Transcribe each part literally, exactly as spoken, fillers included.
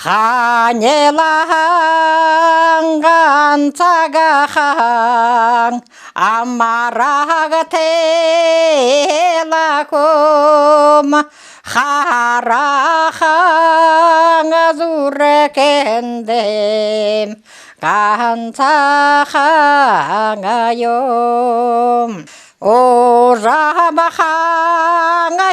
Ганилаһан гансагахан амараг тэлэхэм, харахан зүрхэндэмни гансахан юм. Уужамхан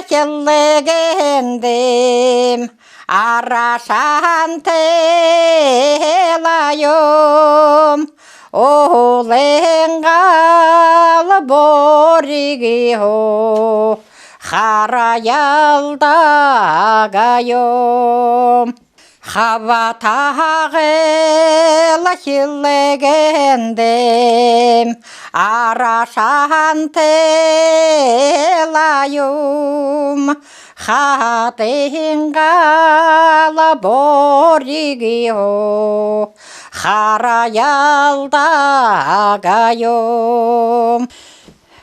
хилэгэндэмни арашаһан тэлэ юм. Уулын гал бүригөө хараял даа юм. Хабатагал хилэгэндэмни арашаһан тэлэ юм. Хадын гал бүригөө хараял даа юм.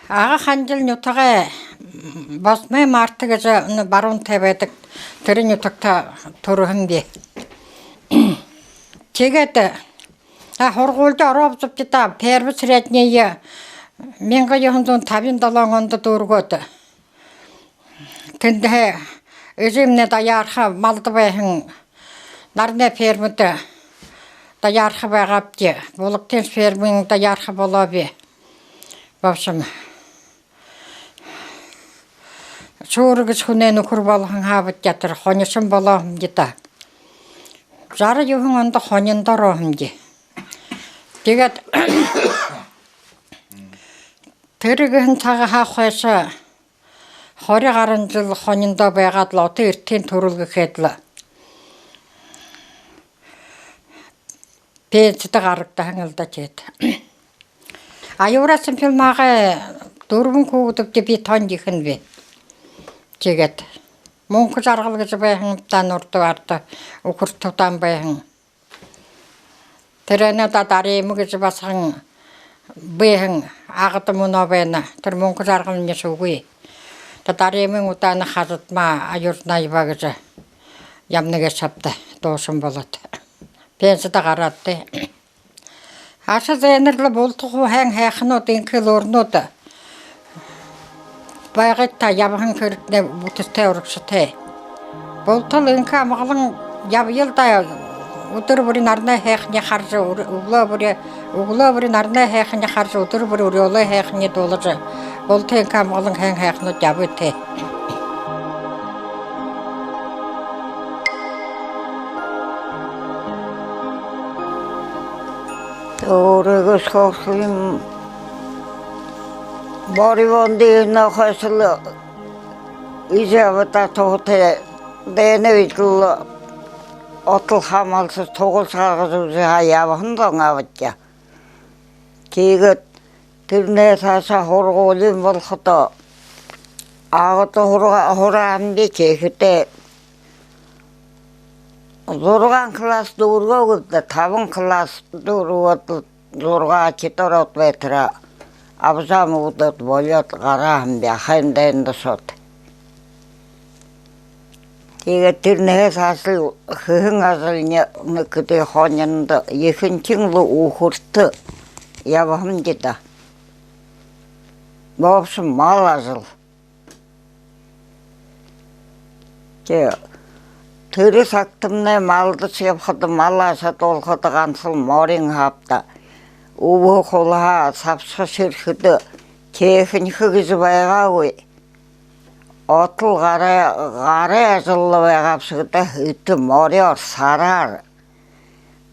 Ага-Хангил нютагай Восьмое марта гэжэ, ну, Баруун тээ байдаг, тэрэ нютагта түрэһэн би. Тиигээд, а, һургуулида орообзабди даа, первое среднее мянга юһэн зуун табин долоон ондо дүүргээд. Тэндэһээ эжымни даяарха малда байһан наранай фермэдэ даяарха байгаабди. Булагтын фермын даяарха болооб. В общем, Шүүрэ гэжэ хүнэй нүхэр болоһон һаабди, тэрэ хонишон болоо һэмди даа. Жаран юһэн ондо хониндо ороо һэмди. Тиигээд тэрэ гэһэн сагһаа хойшо хори гаран жэл хониндо байгаад лэ, ото эртын түрэл гэхэдэ лэ пенсидэ гарагдаһан лэ даа, тиигээд. Аюураа Симпилмагай дүрбэн хүүгэдэбди би тон ехэнь би. Тиигээд Мүнхэ-Жаргал гэжэ байһан даа, нюрдаа, арада үхэр тудаан байһан. Тэрэнэй даа Дарима гэжэ басаган байһан, Агада мүнөө байна. Тэрэ Мүнхэ-Жаргалынь шүүгүй. Даа Даримын удаань Хажадма Аюрнаева гэжэ яманай гээшэб даа, дуушан болоод, пенсидэ гараад даа. Аша зээнэр лэ булта хуу һайн һайханууд, энхэ элүүрнүүд байгыт даа, ябаһан хэрэгтнай бүтэсэтэй, урагшатай. Бултал энхэ амгалан ябаял даа, үдэр бүри наранай һайханиие хаража, үр-, үглөө бүри, үглөө бүри наранай һайханиие хаража, үдэр бүри үреэлэй һайханиие дуулажа, булта энхэ амгалан һайн һайханууд ябыт даа. Өөрыгөөшье хорхо юм. Боривон дээрэнь хойшо лэ эжы абадаа туһатай дайнай үедэ лэ отол хамһалсажа, тугал шаргажа үзөө һаа, ябаһан зон абадаа. Тиигээд тэрэнэй саашаа һургуулиин болоходоо, Агада һурга-, һурааһамди, тиихэдээ зургаан класс дүүргөө гүб даа, табан класс дүүргээд лэ, зургаадахи ороод байтараа, абажаам үүдээд болёод гараа һэм би, ахайн дайнда ошоод. Тиигээд тэрэнһээ саашань хэһэн ажални нэгэ хэды хониндо, ехэнхинь лэ үхэртэ ябаһамди даа. В общем, мал ажал. Тэ-, тэрэ сагтамнай малдажа ябахада, мал ашадуулхада гансал морин һааб даа. Үбһэ хулһаа, сабшаха шэрхэдэ, техника гэжэ байгаагүй. Отол гарай, гарай ажал лэ байгаа бшуу даа, һэдэ морёор, сараар.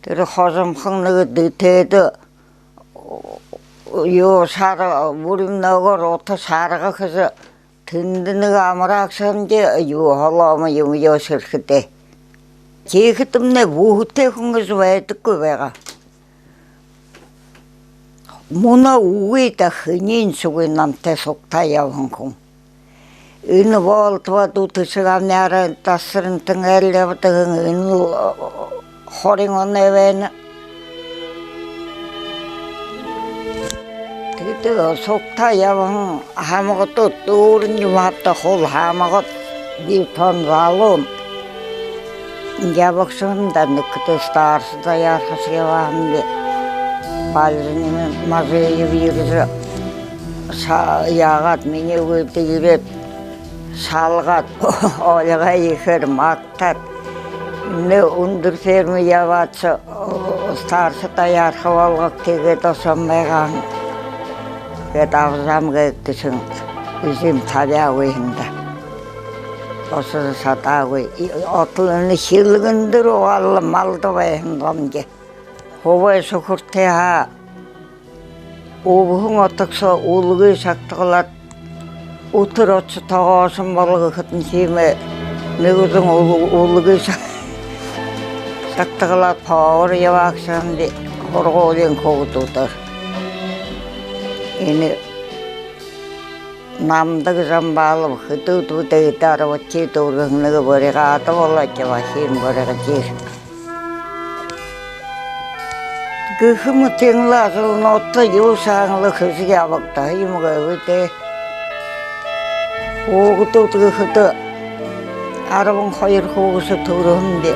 Тэрэ хожомхон нэгэ дээдэ юу, шар-, бүрим ногоогоор ута шарга хэжэ, тэндэ нэгэ амарагша һэмди, юу, холомо юумэ юу шэрхэдээ. Тиихэдэмнай бүһэтэй хүн гэжэ байдаггүй байгаа. Мүнөө үгы даа, хэнииньшьегүй намтай сугтаа ябаһан хүн. Энэ Болотова Дүтэ Шагамяарай дасарантан айл ябадаг һэн, энэ лэ хорин оной байна. Тиигээд сугтаа ябаһан һамгадууд дүүрэн юм һааб даа, хуу һамгад, битон залуу. Ябагшан даа, нэгэ хэдэ старши даяархашье ябаһан би. Бальжан Мажиев ерэжэ, са-, яагаад минии үгыдэ ерээд, шалгаад, олигой ехээр магтаад, энэ үндэр фермэ ябаад ши, старши даяарха болгог, тиигээд ошоһон байгаа. Гээд абажа ам гээд гэһэн, эжым табяагүй һэн даа. Ошожо шадаагүй. И, одол энэ хилгэн дээрэ угаалла малда байһан зомги. Хубай сүхэртэй һаа, үбһэн отог соо үлгы шагтагалаад, үдэр ошожо тогооһон болог гэхэдэнь, тиимэ нэгэ зуун үл-, үлгы ша-, шагтагалаад, повар ябаагшан би һургуулиин хүүгэдүүдээр. Энэ Намдаг Жамбалов хэдыдэб даа, арбадахи дүүргэһэн, нэгэ бригада болоод ябаһан, бригадир. Гэхэ мэтын лэ ажалнуудта юушье һаань лэ хэжэ ябагдаха юм гээб даа. Хүүгэдүүд гэхэдэ, арбан хоёр хүүгэдые түрэһэн би.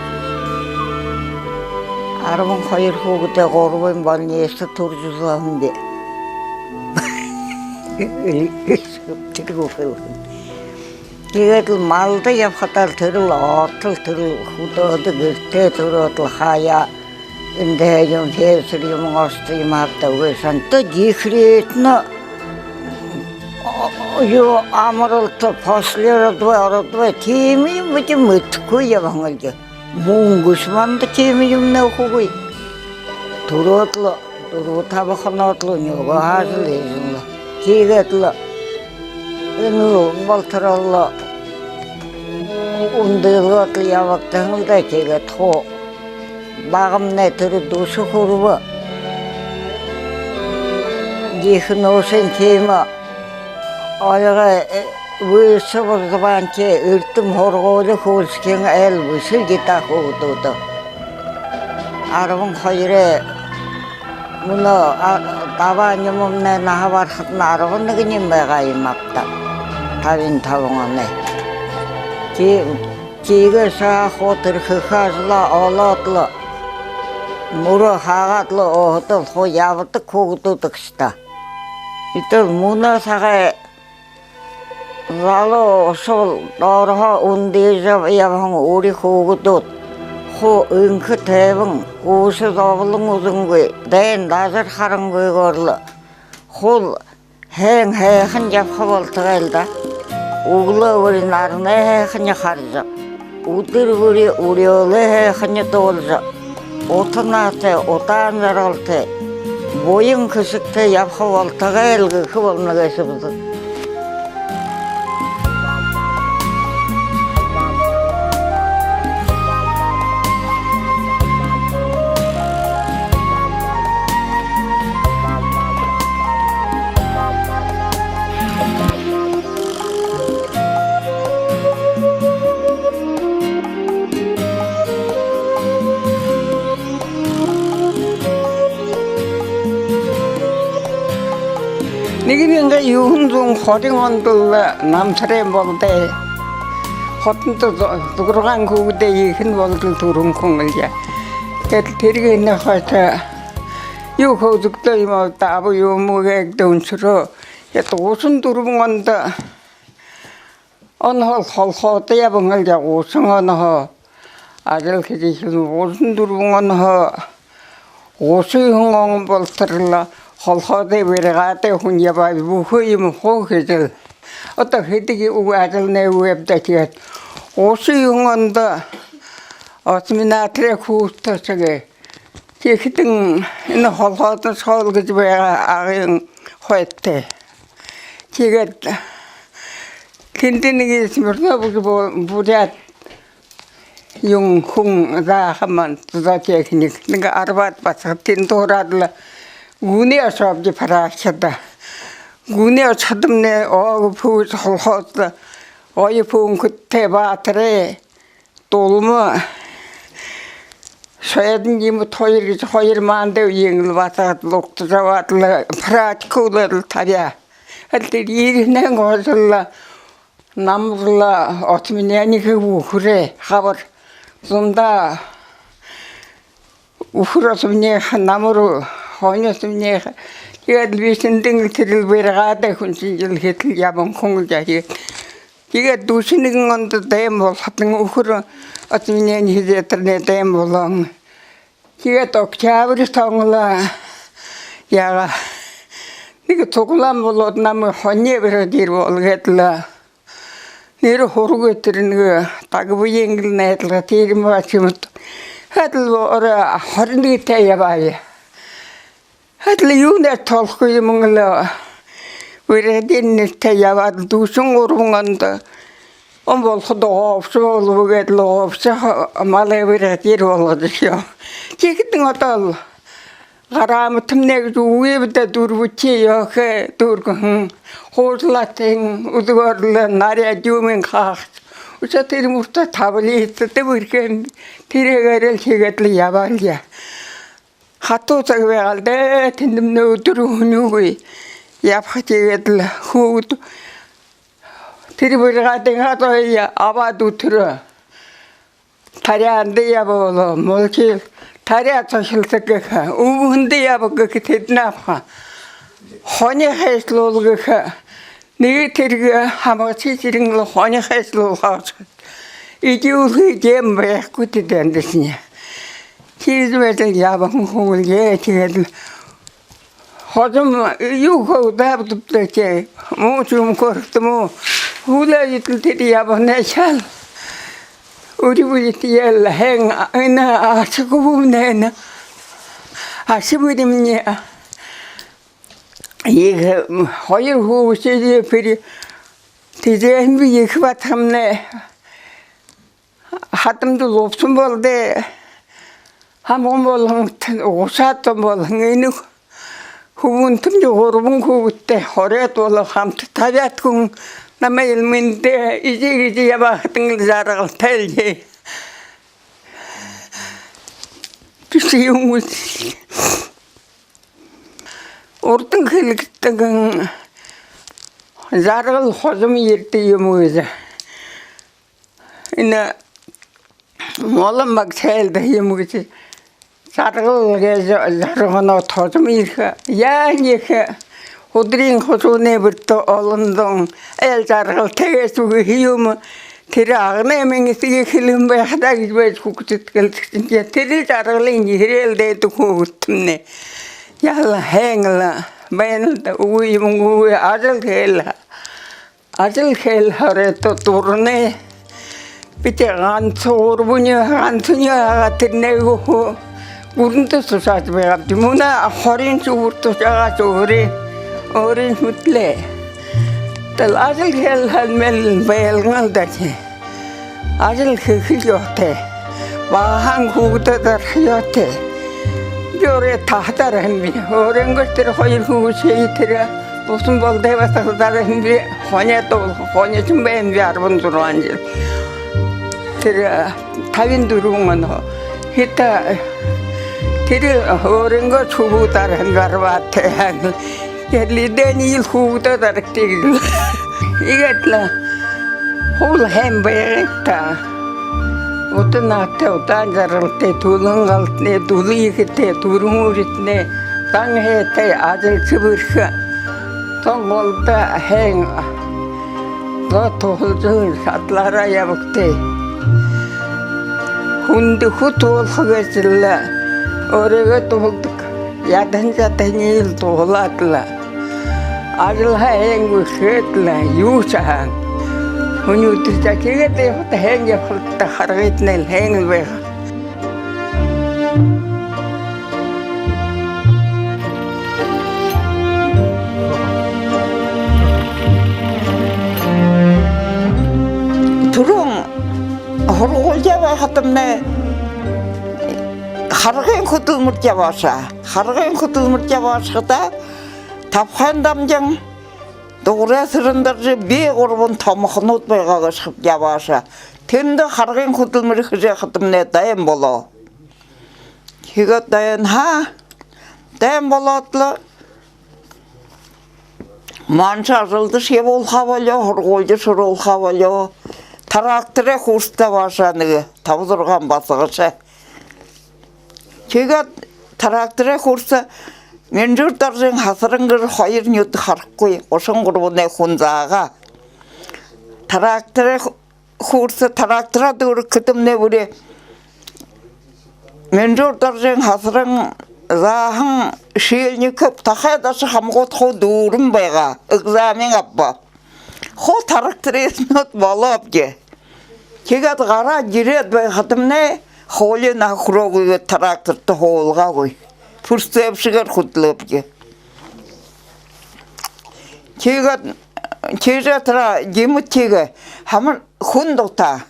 Арбан хоёр хүүгэдэй гурбыень больницада түрэжэ үзөөһэн би. Тэрэ үхэл. Тиигээд лэ малда ябахадаа лэ тэрэл отол, тэрэл хүдөөдэ, гэртээ түрөөд лэ хаяа. Эндэ юм, фельдшер юм, оршодо юм абтагүй, шанта декретнэ. Юу, амаралта, послеродовой, родовой, тиимэ юм бидэ мэдэхэгүй ябаһан али. Мүнгэшье манда тиимэ юумэнэй үгэхэгүй. Түрөөд лэ, дүрбэ-таба хоноод лэ, нүгөө һаажа лэ, эжэн лэ. Тиигээд лэ энэ болотороо лэ үндылөөд лэ ябагдаһан лэ даа, тиигээд хуу багамнай тэрэ дүшэ хүрбэ. Ехэ нөөшэн тиимэ олигой, э, высшее образование, эрдэм һургуули хөөрэхэ айл бэшэл даа хүүгэдүүдээ. Арбан хоёрой мүнөө, а, дабаа нюумэмнай наһа барахадань арбан нэгэниинь байгаа юм абтаа. Табин табан оной. Ти-, тиигээшье хуу тэрэ хэхэ ажалаа олоод лэ, мүрөө хаагаад лэ өөһэдөө хуу ябадаг хүүгэдүүд эгшэ даа. Эдэл мүнөө сагай залуу ошол доороһоо үндыжэ ябаһан үри хүүгэдүүд хуу энхэ тайбан, үүшэ зоболон үзэнгүй, дайн дажар харангүйгөөр лэ хуу һайн һайхан ябаха болтогой л даа. Үглөө бүри наранай һайханиие хаража, үдэр бүри үреэлэй һайханиие дуулажа, ута наһатай, удаан жаргалтай, буян хэшэгтэй ябаха болтогой л гэхэ болоно гээшэб даа. Нэгэ мянга юһэн зуун хорин ондо лэ Намсарай Болдой. Хотондо зу-, зургаан хүүгэдэй ехэнь болодог, түрэн хүн лэ даа. Тиигээд тэрэ гэнэ хойто юу хөөдэгдөө юм ааб даа, аба юм гэгдэ үншэрөө. Тиигээд гушан дүрбэн ондо онһоо лэ холхоодо ябаһан лэ даа, гушан онһоо. Ажал хэжэ эхилһэн гушан дүрбэн онһоо гушан юһэн он болотор лэ холхоодой бригадай хүн ябаа, бүхы юумэ хуу хэжэл. Одоо хэдэг үгэ, ажалнай үгы ааб даа. Тиигээд гушан юһэн ондо осминаторай курсдо ошоһон. Тиихэдэнь энэ холхоодын школ гэжэ байгаа, Агын хойто. Тиигээд тэндэ нэгэ Смирнов гэжэ бу-, буряад юун хүн, заахан манда зоотехник, нэгэ арбаад басагад тэндэ һураад лэ, гүнэй ошообди практикада. Гүнэй ошоходомнай оогүй пүүс холхоодо, оёо пүүнхэдтэй, баатарай, Дулма, Шойдон Димит хоёр гэжэ хоёр манда үеын лэ басагад лэ угтажа абаад лэ, практика үлөөд лэ табяа. Али тэрэ ерэһэнэй хойшо лэ намда лэ отменяй гэхэ үхэрөө хабар. Зундаа үхэр оромнай ха, намар хони оромнай ха. Тиигээд лэ би шэндээн тэрэл бэргаадай хүн шэнги л хэдэл ябаһан хүн лэ даа. Тиигээд, тиигээд дүшэн нэгэн ондо дайн болоходонь үхэр оромнай хэзээдэрнэ дайн болоһон. Тиигээд октябрь тон лэ яагаа, нэгэ туглаан болоод намайе хониной бригадир бол гээд лэ. Нэрэ һураг тэрэ нэгэ Дагбаеын лэ найдалга тэрэ юм баһа юм. Хэдэл орой хорин нэгэдэ ябааб. Хэдэл юунэй толхо юм лэ, бригадир нэрэтэй ябаад лэ, дүшэн гурбан ондо он болоходо говшо болооб гээд лэ, говшо малай бригадир болгожо ошоо. Тиихэдэнь одоол грамотамнай гэжэ үгы бэдэ, дүрбэдэхи ёохи дүүргэһэн. Хуужалаатайнь үдэгөөр лэ наряд юумыень хаагша. Үшөө тэрэ мүртөө таблицада бэрхэ юм. Тэрээгээр лэ хээд лэ ябаал даа. Хатуу саг байгаал даа, тэндэмнай үдэр һүнигүй ябаха. Тиигээд лэ хүүгэд тэрэ бригадын хатууе абаад үтэрөө таряанда ябаа болоо. Мүлхил таряа сохилсо гэхэ, үбһэндэ ябаа гэхэ, тэдэнээ абаха. Хони хайшалуул гэхэ. Нэгэ тэрэ хамгашан шэрэн лэ хони хайшалуулха гэжэ. Эдюулхы юм байхагүй тэдээндэ шэнги. Тиижэ байтал ябаһан хүн лэ даа. Тиигээд лэ хожом юу хөөрэбэбди, тээ. Муу юм хөөрэхэдэ муу. Хүлөө эдэл тэрэ ябаһанаа шал. Үри бүри тиигээл һайн, энэ ашагүй бүүмнай энэ. Аша бэримни. Ехэ, хоёр хүүгэдээ пере-, тэжээһэн би ехэ бадхамнай. Хадамда лэ Лубсан Болдой, һамган болоһон, гушаад зон болоһон. Энэ хүбүүнтэм гурбан хүүгэдтэй, хорёод болоо хамта, табяад хүн. Намайе лэ мэндэ эжы гэжэ ябахадань лэ жаргалтай лэ. Бишье юм үгы. Урдань хэлэгдэһэн, жаргал хожом ерэдэг юм гэжэ. Энэ молон баг сайлдаһан юм гэжэ. Жаргал гэжэ жарганууд хожом ерэхэ. Яаниихэ, ударай хушуунай бүридөө олон зон айл жаргалтай гээшэ үгы юм. Тэрэ Агнай Мэнгисэгэй хэлэһэн байха даа гэжэ байжа хүүгэдтэ хэлэдэг шэнги. Тэрэл жаргалынь ерээл даа даа хүүгэдтэмнай. Яһала һайн лэ байна л даа, үгы юм үгы, ажал хээл. Ажал хээл, хорёод дурнай. Бидэ ганса гурбани, гансани байгаа, тэрэнээ гү, гүрэндэ сушаажа байгаабди. Мүнөө хорин шүүбэр сушаагааш, өөрын, өөрын шүтэлээ. Тээл ажал хээл, һайн мэл байлгаал даа ши. Ажал хэхэл ёһотой. Багаһаань хүүгэдээ дараха ёһотой. Би өөрөө таһа дараһан би. Өөрынгөө тэрэ хоёр хүүгэдээ тэрэ Лубсан Болдой баһал дараһан би. Хони дуу-, хонишон байһан би арбан зургаан жэл. Тэрэ табин дүрбэн онһоо. Хэдэ тэрэ өөрынгөө шүүбэр дараһан би арбаатай. Яагаад лэ эдэниие хүүгэдээ дарагты гэжэ. Иигээд лэ хуу һайн байгаа даа. Ута наһатай, удаан жаргалтай, түлэн галтнай, дүлэ ехэтэй, түргэн үритнай, зан һайтай, ажалша бэрхэ. Зон голдоо һайн, зон туһалжа, шадалаараа ябагты. Хүндэ хү туһалха гээшэл өөрыгөө туһалдаг. Ядаһан ядаһаниие лэ туһалаад лэ. Ажалһаа һайн гүйхээд лэ, юушье һайн. Хүнэй үдэр жаа. Тиигээд лэ ябахада һайн ябахал даа, харгытнай лэ һайн лэ байха. Түрүүн һургуулида байхадамнай харгын хүдэлмэридэ ябаашаа. Харгын хүдэлмэридэ ябаашахадаа Табхайн Дамжан, Дугарай Сэрэн-Доржо, би гурбан томохонууд байгаа гээшэ ябаашаа. Тэндэ харгын хүдэлмэри хэжэ байхадамнай дайн болоо. Тиигээд дайнһаа, дайн болоод лэ, манша ажалдашье ябуулхаа болёо, һургуулидашье оруулхаа болёо. тракторай курста баашаа нэгэ таба-зургаан басагашаа. Тиигээд тракторай курса Минжуур-Доржын Хасаран гэжэ хоёр нюдэ харахагүй, гушан гурбанай хүн заагаа. Тракторай ху-, курса трактор дүүргэхэдэмнай бүри Минжуур-Доржын Хасаран, заахан Шильников, тахай даша хамагууд хуу дүүрэн байгаа. Экзамен абаа. Хуу трактористнууд болообди. Тиигээд гараад ерээд байхадамнай, хуули наһа хүрөөгүй гээд, тракторто һуулгаагүй. Прицепшигээр хүдэлөөбди. Тиигээд, тиижэ тэрэ Димыт тиигээ: «Хамар хүн дутаа.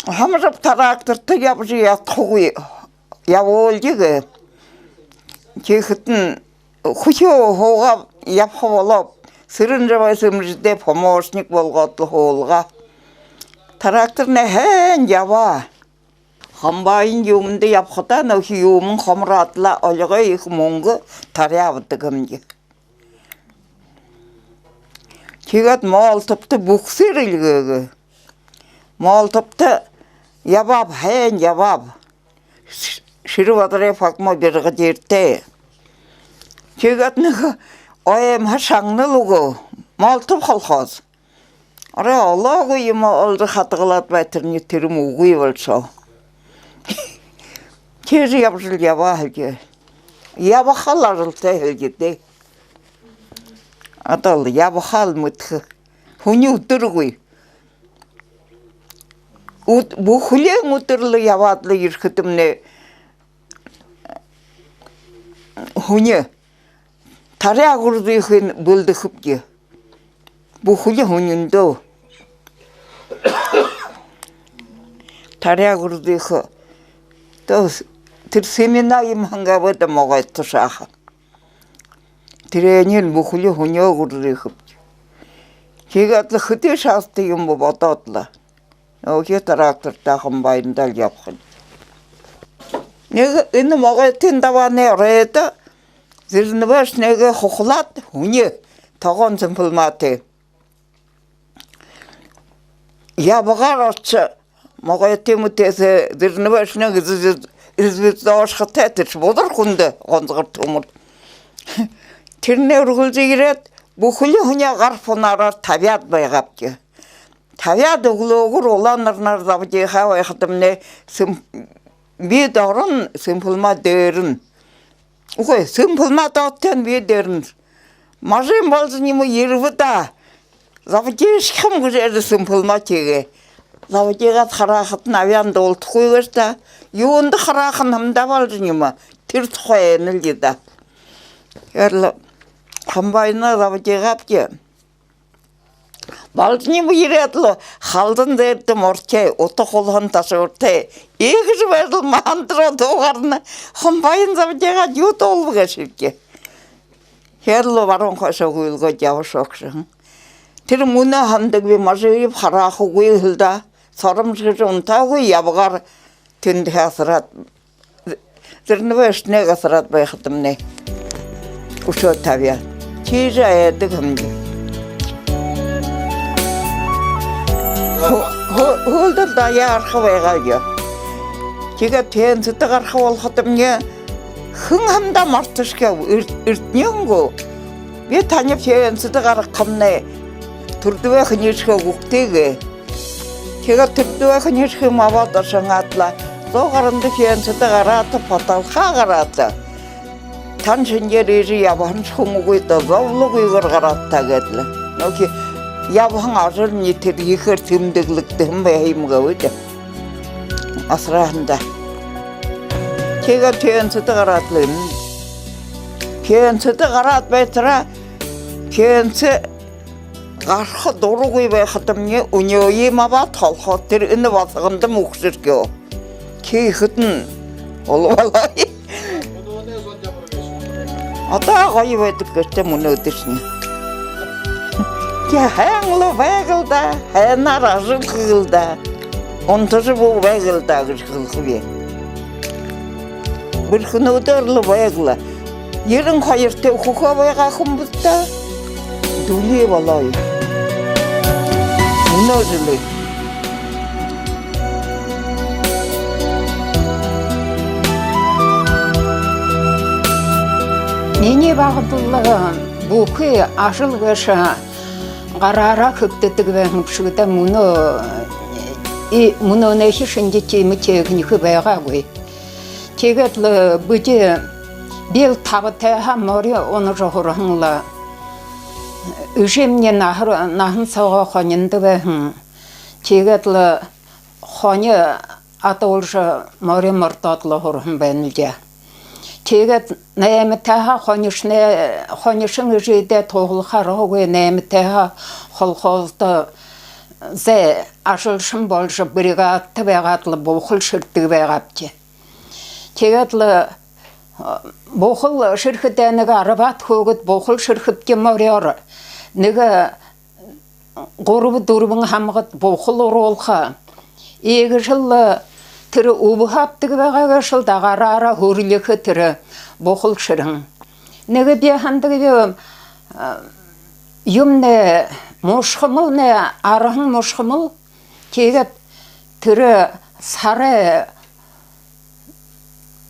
Хамараб тракторто ябажа ядахагүй, ябуулая», — гээ. Тиихэдэнь хүхюу һуугаад ябаха болооб. Сэрэнжабай Сэмжидээ помощник болгоод лэ һуулгаа. Тракторнай һайн ябаа. Хамбаин юумэндэ ябахадаа, нөөхи юумэн хомороод лэ, олигой ехэ мүнгэ таряа абадаг һэмди. Тиигээд Молотовто бүхсэр эльгээгээ. Молотовто ябааб, һайн ябааб. Ш-, Шэрэ-Бадарай Фагмо бригадиртай. Тиигээд нэгэ оймһо шагнал үгөө. Молотов холхоос. Арай олоогүй юумэ олжо хадагалаад байтарни, тэрэмэ үгы болошоо. Тиижэ ябажал ябаа һэлди. Ябахал ажалтай һэлди даа. Адал ябахал мэдэхэ. Һүни үдэргүй. Үд-, бүхэли үдэр лэ ябаад лэ ерэхэдэмнай, һүни таряа гүрзыхын бэлдэхэбди. Бүхэли һүниндөө. Таряа гүрзыхэ. Тос-, тэрэ семена юм һэн гээ даа, могойто шааха. Тэрэниие бүхэли һүниеэ гүрзыхэбди. Тиигээд лэ хэды шааста юм бэ бодоод лэ, өөһэд тракторто, хамбаинда лэ ябахань. Нэгэ энэ могойтын дабаанай оройдо зерновой шнегээ хухалаад, һүни тогоон сэмпэлмаатай. Ябагаар ошоо, могойтын үмдэсэ зерновой шнег из-, из-, извездошхотой, тэрэш будар хүндэ гонзогор түмэр. Тэрэнээ үргэлжэ ерээд, бүхэли һүниеэ гар фонараар табяад байгаабди. Табяад үглөөгүүр улаан нарнаар Завдиһаа байхадамнай, сэм-, би доронь, сэмпэлмаа дээрэнь. Үгы, сэмпэлмаа доотойнь, би дээрэнь. Машин болжо юм ерэбэ даа. Завдиһаашхам гэжэ сэмпэлмаа тиигээ. Завдиһаад хараахадань, абяан дуулдахагүй гээшэ даа. Юундэ хараахань, һамда болжо юм. Тэрэ тухай энэл даа. Ерэл хамбаинаа Завдиһаабди. Болжо юм ерээд лэ, халдан дээрдэ мортой, ута хулһан ташууртай. Иигэжэ байдал манда дуугарна. Хамбаин Завдиһаад юу дуулба гээшэб даа. Ерэл баруун хойшоо гүйлгөөд ябашоо гэжэ һэн. Тэрэ мүнөө һанадагби, Мажиев харааха үгы һэл даа. Соромжо гэжэ унтаагүй, ябагаар тэндэ асараад, зерновой шнег асараад байхадамнай, үшөө табяа. Тиижэ айдаг һэмди. Ху-, ху-, һүүлдэл даяа гараха байгаа юм. Тиигээд пенсидэ гараха болоходомни, хэн һамда марташаха, Эр-, Эртэнэн гү? Би танда пенсидэ гарахамнай трудовой книжка үгэгты гээ. Тиигээд трудовой книжкыем абаад ошоһон аад лэ, зуу гаранда пенсидэ гараата, потолхо гараата. Тан шэнгеэр иигэжэ ябаһан хүн үгы даа, зобологүйгөөр гараат даа гээд лэ. Нөөхи ябаһан ажални тэрэ ехээр тэмдэглэгдэһэн байха юм гээ даа. Асарһандаа. Тиигээд пенсидэ гараад лэ юм. Пенсидэ гараад байтараа, пенси гараха дурагүй байхадамни, үнеэеэ абаад, холхоос тэрэ энэ басагандам үгшэрхөө. Тиихэдэнь олболоо. Одоо гоё байдаг гээшэ мүнөөдэршни. Тэ, һайн лэ байг лэ даа, һайнаар ажаллаг лэ даа. Унтажа бү байг лэ даа гэжэ хэлэхэб. Бэрхэнүүдээр лэ байг лэ. Ерэн хоёртой хүхөө байгаа хүн бэзэ даа. Дүлии болоо юм. Мүнөө жэлэй. Минии багада лэ бүхы ажал гээшэ гараараа хэгдэдэг байһан бшуу даа, мүнөө, и мүнөөнэйхи шэнги тиимэ техника байгаагүй. Тиигээд лэ бидэ, би лэ табатайһаа мори унажа һураһан лэ. Эжымни наһар, наһан соогоо хониндо байһан. Тиигээд лэ хони адуулжа мори мордоод лэ һураһан байна лэ даа. Тиигээд найматайһаа хонишоной-, хонишон эжыдээ туһалха аргагүй, найматайһаа колхоздо зай ажалшан боложо, бригадта байгаад лэ бухал шэрдэг байгаабди. Тиигээд лэ, э, бухал шэрхэдээ, нэгэ арбаад хүүгэд бухал шэрхэбди морёор. Нэгэ гурба-дүрбэн һамгад бухал оруулха. Иигэжэл тэрэ үбһэ абадаг байгаа гээшэл даа, гараараа һүрилхэ тэрэ бухал шэрһэн. Нэгэ би һанадагби, э, юумэнэй, мушхамалнай, арһан мушхамал. Тиигээд тэрэ сарай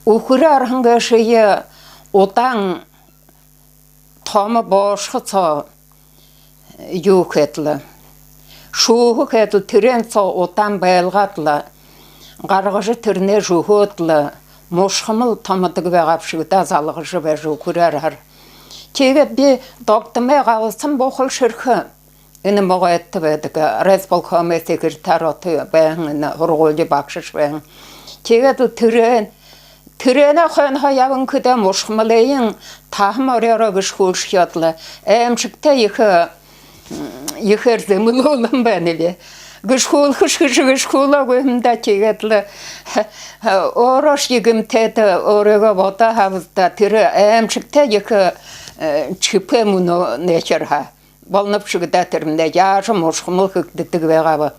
үхэрэй арһан гээшые удаан томо боошхо соо юу хээд лэ, шүүһэ хээд лэ, тэрээн соо удаан байлгаад лэ, гаргажа, тэрэнээ жүүхээд лэ, мушхамал томодог байгаа бшуу даа, залгажа байжа үхэрэй арһаар. Тиигээд би Догдомой Галсан бухал шэрхэ, энэ Могойто байдаг, райисполкомой секретарь ото байһан, энэ һургуули багшаш байһан. Тиигээд лэ тэрээн, тэрээнэй хойноһоо ябанхадаа мушхамалыень таһа морёороо гэшхүүлшэхёод лэ, аймшагтай ехэ, ехээр зэмэлүүлһэн байна би. Гэшхүүлхэш гэжэ гэшхүүлээгүй юм даа, тиигээд лэ өөрөөшье гэмтээд, өөрыгөө бодоо һаабза даа, тэрэ аймшагтай ехэ, э, чипэ мүнөөнэйхеэр һаа. Болоно бшуу даа, тэрэмнай яажа мушхамал хэгдэдэг байгааб.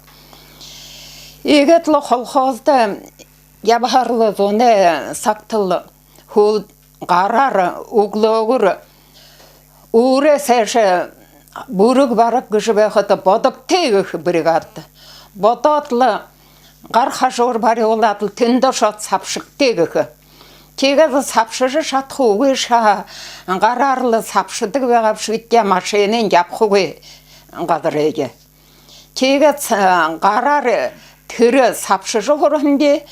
Иигээд лэ колхоздо ябаһаар лэ, зунай сагта лэ хүл гараар, үглөөгүүр үүрэй сээшээ бүрэг бараг гэжэ байхада, Бодогтой гэхэ бригадта. Бодоод лэ гар хажуур барюулаад лэ, тэндэ ошоод сабшагты гэхэ. Тиигээд лэ сабшажа шадахагүй шаа, гараар лэ сабшадаг байгаа бшуу даа, машинань ябахагүй газарые. Тиигээд, э, гараар тэрэ сабшажа һураһан би,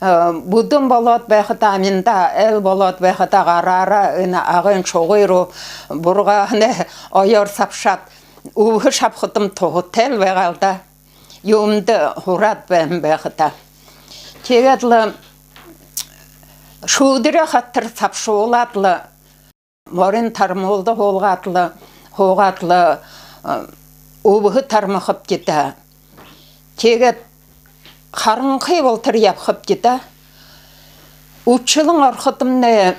э, бүдүүн болоод байхада, аминдаа айл болоод байхада, гараараа энэ Агын шугы руу бургаһанай оёор сабшаад, үбһэ шабхадам туһатай лэ байгаа лэ даа. Юумэндэ һураад байһан байха даа. Тиигээд лэ шүүдэрэй хатар сабшуулаад лэ, морин тармуулда һуулгаад лэ, һуугаад лэ, э, үбһэ тармахабди даа. Тиигээд Харанхы болотор ябахабди даа. Үбшэлэн ороходомнай,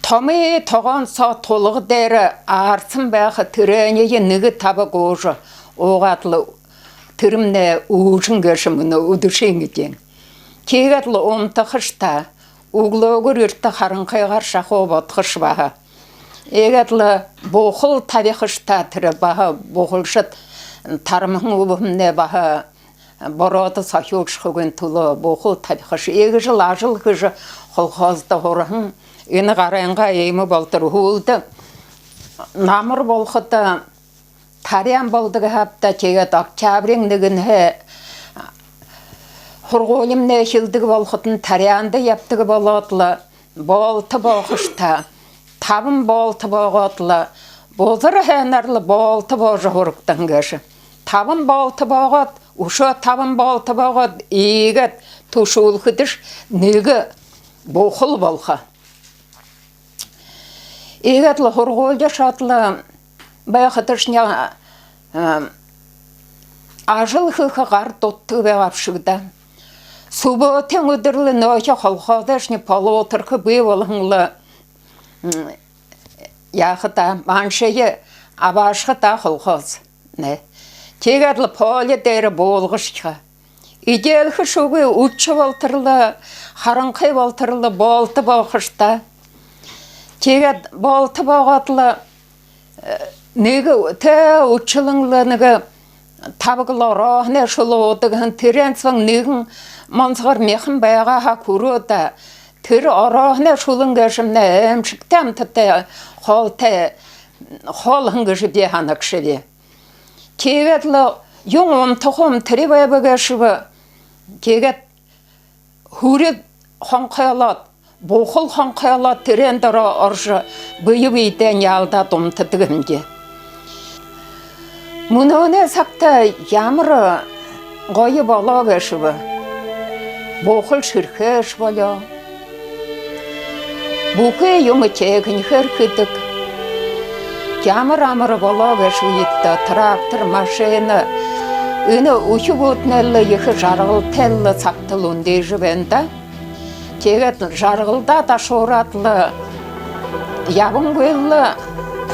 томо тогоон соо тулга дээрэ аарсан байха, тэрээниие нэгэ таба гуужа уугаад лэ, тэрэмнай үүжэн гээшэ, мүнөө үдэшын эдеэн. Тиигээд лэ унтахаш даа. Үглөөгүүр эртэ Харанхыгаар шахуу бодохош баһа. Иигээд лэ бухал табихаш даа, тэрэ баһа бухалшад тармаһан үбһэмнай баһа бороодо сохюулшахагүйн түлөө бухал табихаш. Иигэжэл ажал хэжэ, колхоздо һураһан. Энэ гарайнгаа иимэ болотор, һүүлдэ намар болоходо таряан болодог һааб даа. Тиигээд октябриин нэгэнһээ һургуулимнай эхилдэг болоходонь, таряанда ябадаг болоод лэ, боолто боохош даа. Табан боолто боогоод лэ, бузар һайнаар лэ боолто боожо һурагдаһан гээшэ. Табан боолто боогоод, үшөө табан боолто боогоод, иигээд түшүүлхэдэш нэгэ бухал болохо. Иигээд лэ һургуулида ошоод лэ байхадашни, э, ажал хэхэ гар дутдаг байгаа бшуу даа. Субботын үдэр лэ нөөхи колхозойшни полуторка бии болоһон лэ, м, яаха даа, маншые абаашаха даа колхоз. Нэ. Тиигээд лэ поле дээрэ буулгашаха. Эдеэлхэшьегүй, үдэшэ болотор лэ, Харанхы болотор лэ боолто боохош даа. Тиигээд боолто боогоод лэ, э, Нэгэ тэ үбшэлэн лэ нэгэ табаг лэ орооһоной шулуу уудаг һэн, тэрээн соо нэгэн монсогор мяхан байгаа һаа, хүрөөд, тэрэ орооһоной шулуун гээшэмнай аймшагтай амтатай хоолтой хоол һэн гэжэ би һанагшаби. Тиигээд лэ юун унтахам тэрэ байба гээшэб. Тиигээд хүрөө хонхоолоод, бухал хонхоолоод, тэрээн доро орожо, бэе бэедээ няалдаад унтадаг һэмди. Мүнөөнэй сагта ямар гоё болоо гээшэб. Бухал шэрхээш болёо. Бүхы юумэ техникээр хэдэг. Ямар амар болоо гээшэб, үетэдэ трактор, машина. Энэ үхибүүднай лэ ехэ жаргалтай лэ сагта лэ үндыжэ байна даа. Тиигээд жаргалдаа дашуураад лэ ябангүй лэ,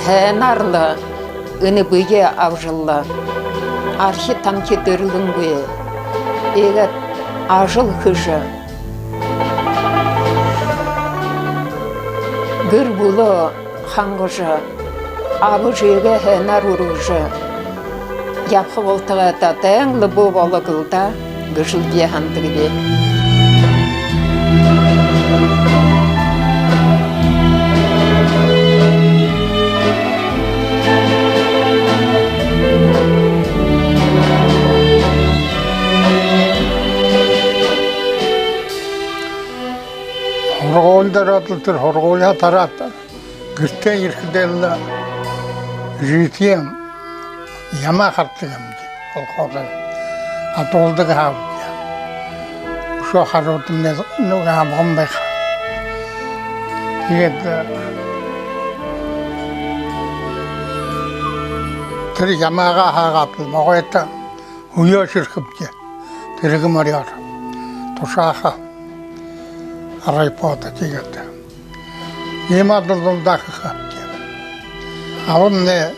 һайнаар лэ энэ бэеэ абажа лэ, архи тамхи дэрлэнгүй, иигээд ажал хэжэ, гэр бүлөө хангажа, аба эжыгээ һайнаар үргэжэ ябаха болтогой даа, дайн лэ бү болог лэ даа гэжэл би һанадагби. Һургуулида ороод лэ, тэрэ һургуулиһаа тараад, гэртээ ерэхэдээ лэ, эжытэеэ ямаа харадаг һэмди, колхозой адуулдаг һаабди. Үшөө харуулдамнай, нүгөө абган байха. Тиигээд, э, тэрэ ямаагаа хаагаад лэ, могойто үеэ шэрхэбди. Тэргэ морёор тушааха, райподо тиигээд. Иимэ адал дулдаа хэхэбди. Абамнай,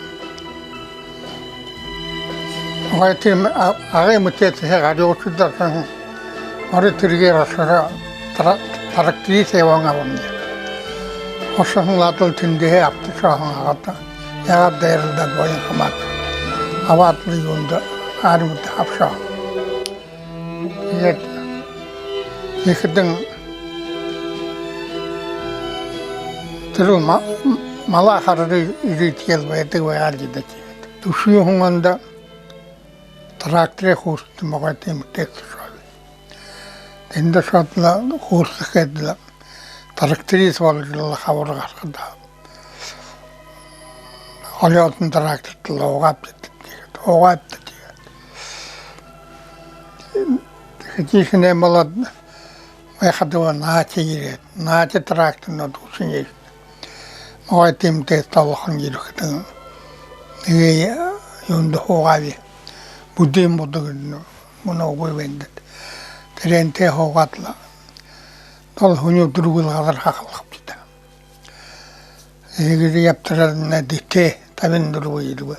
ой, тиимэ, а-, Агын Мүтэтэхэ гарюушада ошоһон, морин тэргээр ошоһон, тра-, тракторист ябаһан абамнай. Ошоһон лэ адал тэндэһээ абташаһан Агада. Яагаад дайралдаад, буян хамаад, абаад лэ юундэ, армида абашоо. Тиигээд ехэдэн тэрэл ма-, малаа харадаг эжытэеэл байдаг байгаа лэ даа тиигээд. Дүшэн юһэн ондо тракторай курсда могойто эмэгтэйдэ ошооб. Тэндэ ошоод лэ курс хээд лэ, тракторист боложо лэ хабар гарахадаа, холёотон тракторта лэ һуугаабди, тиигээд һуугаабди тиигээд. Хэдышье болоод байхадаа, Натя ерээд, Натя тракторнууд хүсэн ерээд, могойто эмэгтэйдэ олохон ерэхэдэнь, нэгэ юундэ һуугааби, бүдүүн будаг, мүнөө үгы байна даа. Тэрээнтэй һуугаад лэ, долоо һүни үдэр бүри газар хахалхабди даа. Иигээд ябатараа, манай Дитэ табин дүрбэ ербэ.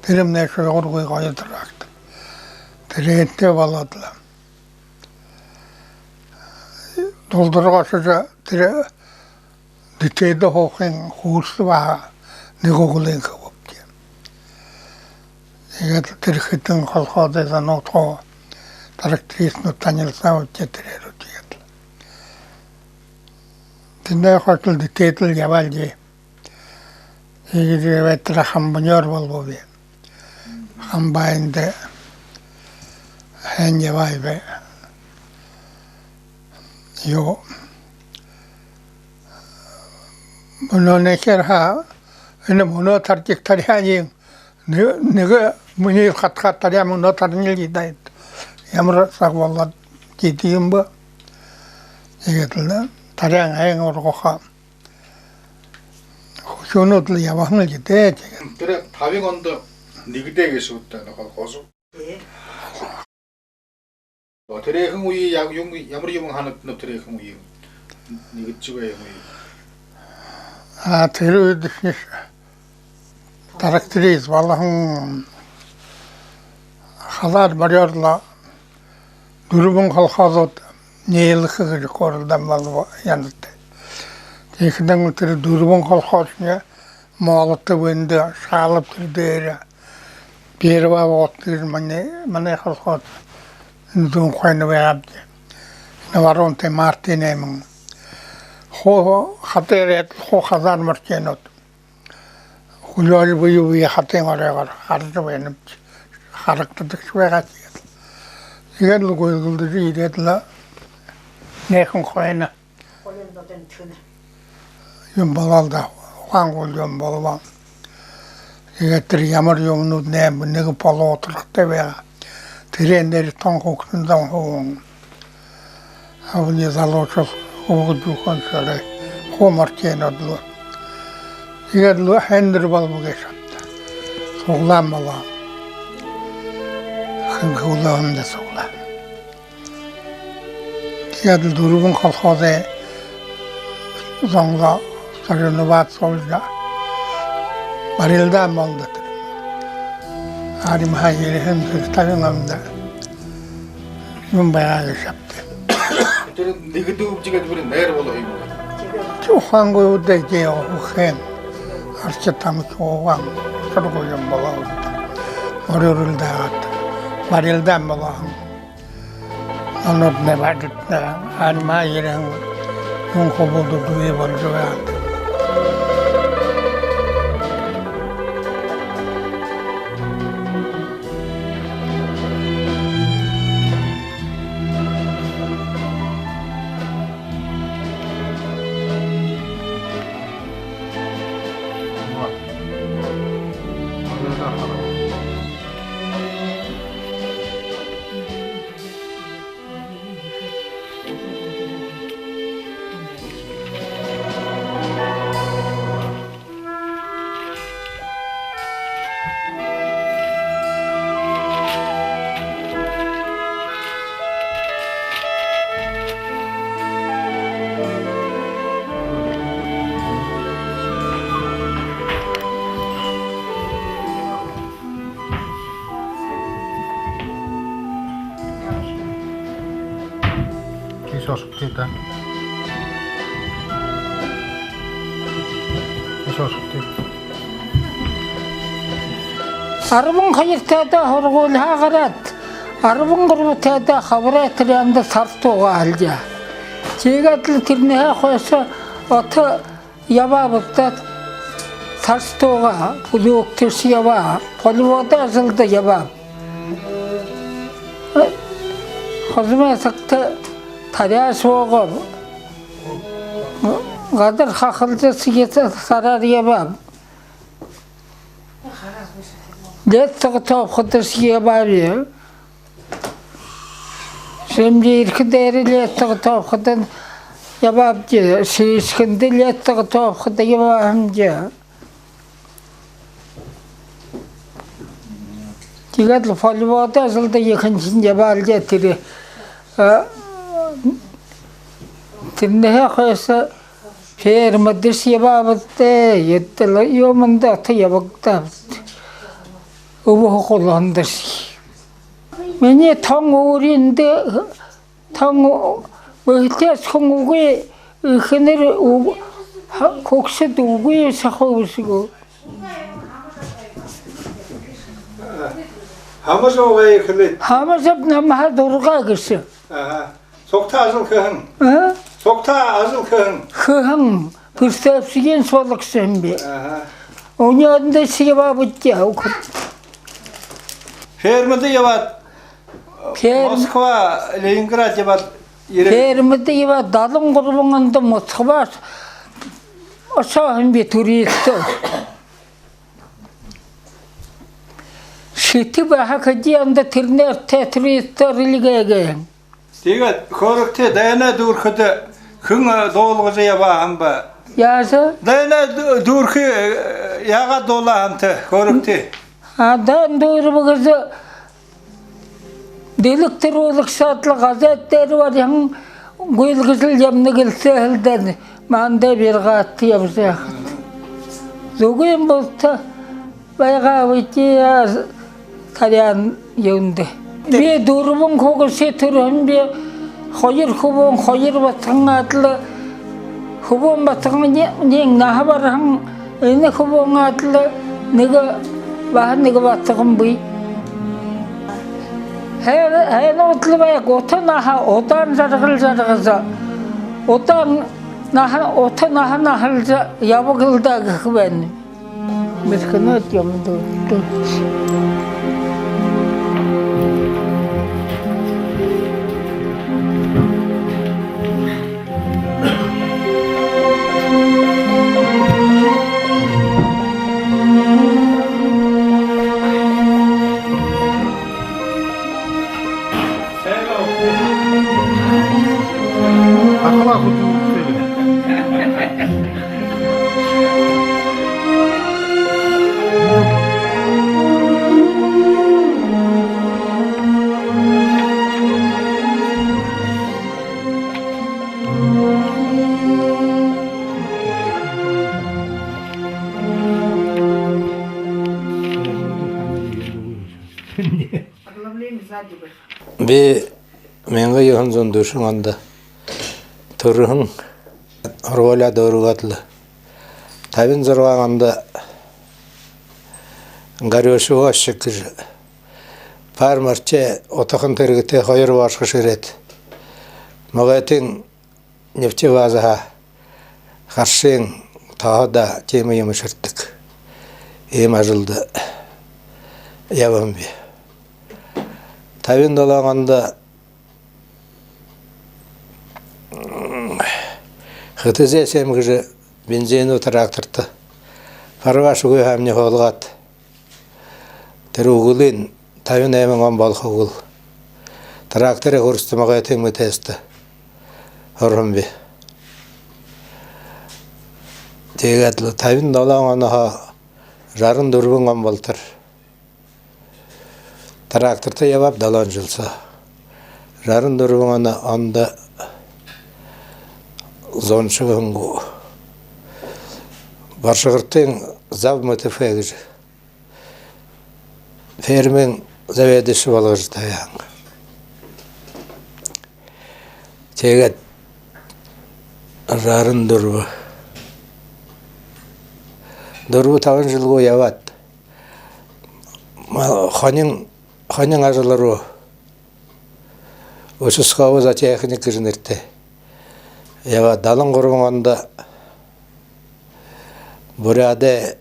Тэрэмнай шуургы гоё трактор. Тэрээнтэй болоод лэ, Дулда руу ошожо, тэрэ Дитэдэ һуухын курс баһа нэгэ үглөөн хэбэбди. Тиигээд лэ тэрэ хэдэн колхозой зонууд хуу трактористнууд танилсаабди тэрээгээр, тиигээд лэ. Тэндээ хойшол Дитэдэ лэ ябаалди. Иигээд ябаад, тэрэ хамбанёор болобо би. Хамбаанда һайн ябаа бай. Юу. Мүнөө нэхэр ха, энэ мүнөө таржа таряа юм. Нэ-, нэгэ минии хатаха таряа мүнөө тарнил даа. Ямар саг болоод тиидэг юм бэ. Тиигээд лэ таряан һайн ургаха. Хүсэнүүд лэ ябаһан лэ даа, тиигээд. Тэрэ табин ондо нэгэдээ гээшэ гүт даа, энэ колхоз? Ээ. Тэрэхэн үе я-, юм, ямар юумэн һанагдана, тэрэхэн үе нэгэдэжэ байһан үе? А, тэрэ үедэ шэнги тракторист болоһон, халаар бариор лэ дүрбэн колхозууд ниилэхэ гэжэ хөөрэлдөөн болобо янзатай. Тиихэдэнь тэрэ дүрбэн колхозой Молотов эндэ, Шалов тэрэ дээрэ. Первая вот тэрэ манай, манай колхоз. Эндэ зүүн хойно байгаабди. Энэ Воронтой Мартын найман. Хуу хатараад, хуу хазаар морчойнууд. Хүлеэжэ бэе бэеэ хатын оройгоор хаража байнабди. Харагдадагшье байгаа тиигээд. Тиигээд лэ гүйлгэлдэжэ ерээд лэ, энээхэн хойно юм болоо л даа. Ухаан гүйл юм болоо. Тиигээд тэрэ ямар юумэнүүднай нэгэ полуторхотой байгаа. Тэрээн дээрэ тон хүгшэн зон һууһан. Абынь залуушуул, хүүгэд, үхибүүд шэрээ, хуу морчойнууд лэ. Тиигээд лэ һайндэр болбо гээшэ ааб даа. Суглаан болоо. Хэн хүлеэһэндэ суглаан. Тиигээд лэ дүрбэн колхозой зон лэ соревноваться болжо, барилдаан болоо даа тэрэ. Армиһаа ерэһэн тэрэ табин ондо юм байгаа гээшэ ааб даа. Тэрэ нэгэдүүб тиигээд бүри найр болоо юм гү? Тиигээд ухаангүй үдэ, тиигээд үхибүүн. Аршаа тамхи ууһан, һургуулиин болоо. Орой үрэлдөө аад, барилдаан болоо. Онууднай, баатарнай армиһаа ерэһэн, юун, хүбүүд бии болжо байгаа. Хиш ошогты даа. Хиш ошогты. Арбан хоёртойдо һургуулиһаа гараад, арбан гурбатайдо хабарай отряда сарсатуугаа һэлээ. Тиигээд лэ тэрэнһээ хойшо ото ябаабди даа, сарсатуугаа, пулеметтэйшье ябаа, полевой ажалда ябаа. Хожомой сагта таряа шуугаа, газар хахалжа, сэгнэжэ, сараар ябаа. Лесозаготовкадашье ябаабди. Шэмжэ, Эрхэ дээрэ лесозаготовкада ябаабди, Шэшхэндэ лесозаготовкада ябаабди. Тиигээд лэ полевой ажалда ехэнхинь ябаабди тэрэ. А, тэрэнһээ хойшо фермадаашье ябаабди, эдэл юумэндэ ото ябагдаабди. Үбһэ хулгандашье. Минии тон үүриндэ, тон бэһэтэйшье хүн үгы, эхэнэр ү-, ха-, хүгшэд үгы, саха үбшэ гү. Хамажаб намһаа зургаа гэжэ. Аха. Сугтаа ажал хэһэн. А? Сугтаа ажал хэһэн. Хэһэн. Прицепщигынь сулагша юм би. Аха. Үнеэндэ шье ябаабди, үхэр. Фермада ябаад, ферм-, Москва, Ленинград ябаад ерээ. Фермада ябаад, далан гурбан ондо Москва ошоо юм би, туристээр. Шэтэ баһа хэды ондо тэрэнэй туристээр эльгээгээ. Тиигээд хөөрэгты, дайнай дүүрэхэдэ хэн, э, дуулгажа ябаа һэм бэ? Яажа? Дайнай дүү-, дүүрхые, э, яагаад дуулаа һэмта, хөөрэгты? А, дайн дүүрбэ гэжэ дэлэг түрүүлэгшэд лэ газетэ дээрэ бариһан гүйлгэлжэл ябана гэлсээ һэн даа, манда биргаадта ябажа байхада. Зүгы юм болтогой. Байгаабди, а, таряан юундэ. Би дүрбэн хүгшэ түрэһэн би, хоёр хүбүүн, хоёр басаган адли. Хүбүүн басаганиинь наһа бараһан, Энэ хүбүүн адли нэгэ, баһа нэгэ батаган бии. Һай-, һайнууд лэ байг, ута наһа удаан жаргал жаргажа, удаан наһа, ута наһа наһалжа ябаг лэ даа гэхэ байна. Бэрхэнүүд юм даа. Ахалаа хүдэлтэй. Би мянга юһэн зуун дүшэн ондо түрэһэн, һургуулияа дүүргээд лэ, табин зургаан ондо Горюшевой Ошик гэжэ фермершэ, утахан тэргэтэй, хоёр бошхо шэрээд, Могойтын нефтебазаһаа харшын тоһо даа, тиимэ юумэ шэрдэг. Иимэ ажалда ябаһан би. Табин долоон ондо ХТЗ семь гэжэ бензинүү тракторто Парваш Угуй һаамни һуулгаад, тэрэ үглын табин найман он болохо үгыл тракторай хүрстэ Могойтын МТС-то һураһан би. Тиигээд лэ табин долоон онһоо жаран дүрбэн он болотор тракторто ябааб, долоон жэл соо. Жаран дүрбэн ондо зууншаг һэн гү, Боршогортын Зав МТФ гэжэ фермын заведующий болгожо табяаһан. Тиигээд жаран дүрбэ, дүрбэ-табан жэл гү ябаад, ма-, хонин, хонин ажал руу, участковый зоотехник гэжэ нэрэтэй, ябаад, далан гурбан ондо Буряадай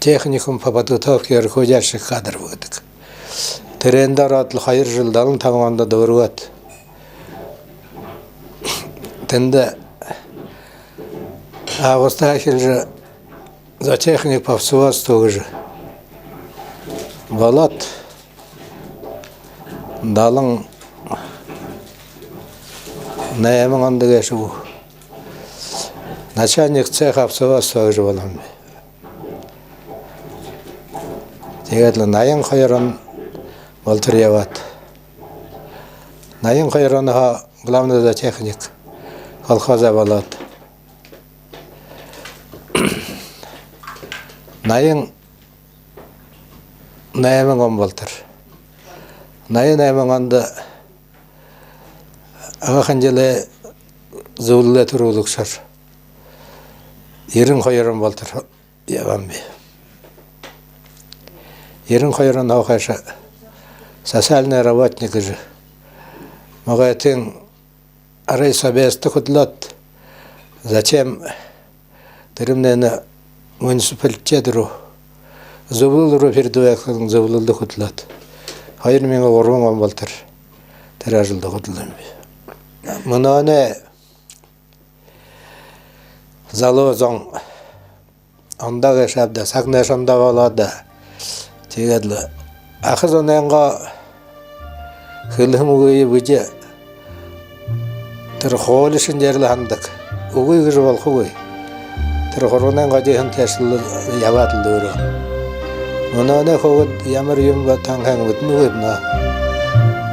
техникум по подготовке руководящих кадров гэдэг. Тэрээндэ ороод лэ хоёр жэл, далан табан ондо дүүргээд, тэндэ августаһаа эхилжэ зоотехник по овцеводству гэжэ болоод, далан найман ондо гээшэ гү, начальник цеха овцеводства гэжэ болоһон би. Тиигээд лэ наян хоёр он болотор ябаад, наян хоёр онһоо главный зоотехник колхозой болоод, наян найман он болотор, наян найман ондо Агахын жэлэй зүблэлэй түрүүлэгшээр ерэн хоёр он болотор ябаһан би. Ерэн хоёр онһоо хойшо социальный работник гэжэ Могойтын райсобеста хүдэлөөд, затем тэрэмнай муниципалитет руу, зүблэл руу передвигаться, зүблэлдэ хүдэлөөд, хоёр мянга гурбан он болотор тэрэ ажалда хүдэлһэн би. Мүнөөнэй залуу зон ондоо гээшэ ааб даа, сагнай ондоо болоо даа. Тиигээд лэ аха зонойнгоо хэлэһэн үгые бидэ тэрэ хуули шэнгеэр лэ һанадаг. Үгы гэжэ болохогүй. Тэрэ хурганайнгаа дээһэн тээшэл ябаад лэ дүүрээ. Мүнөөнэй хүүгэд ямар юм бэ, танхан мэдэнэгүй байна.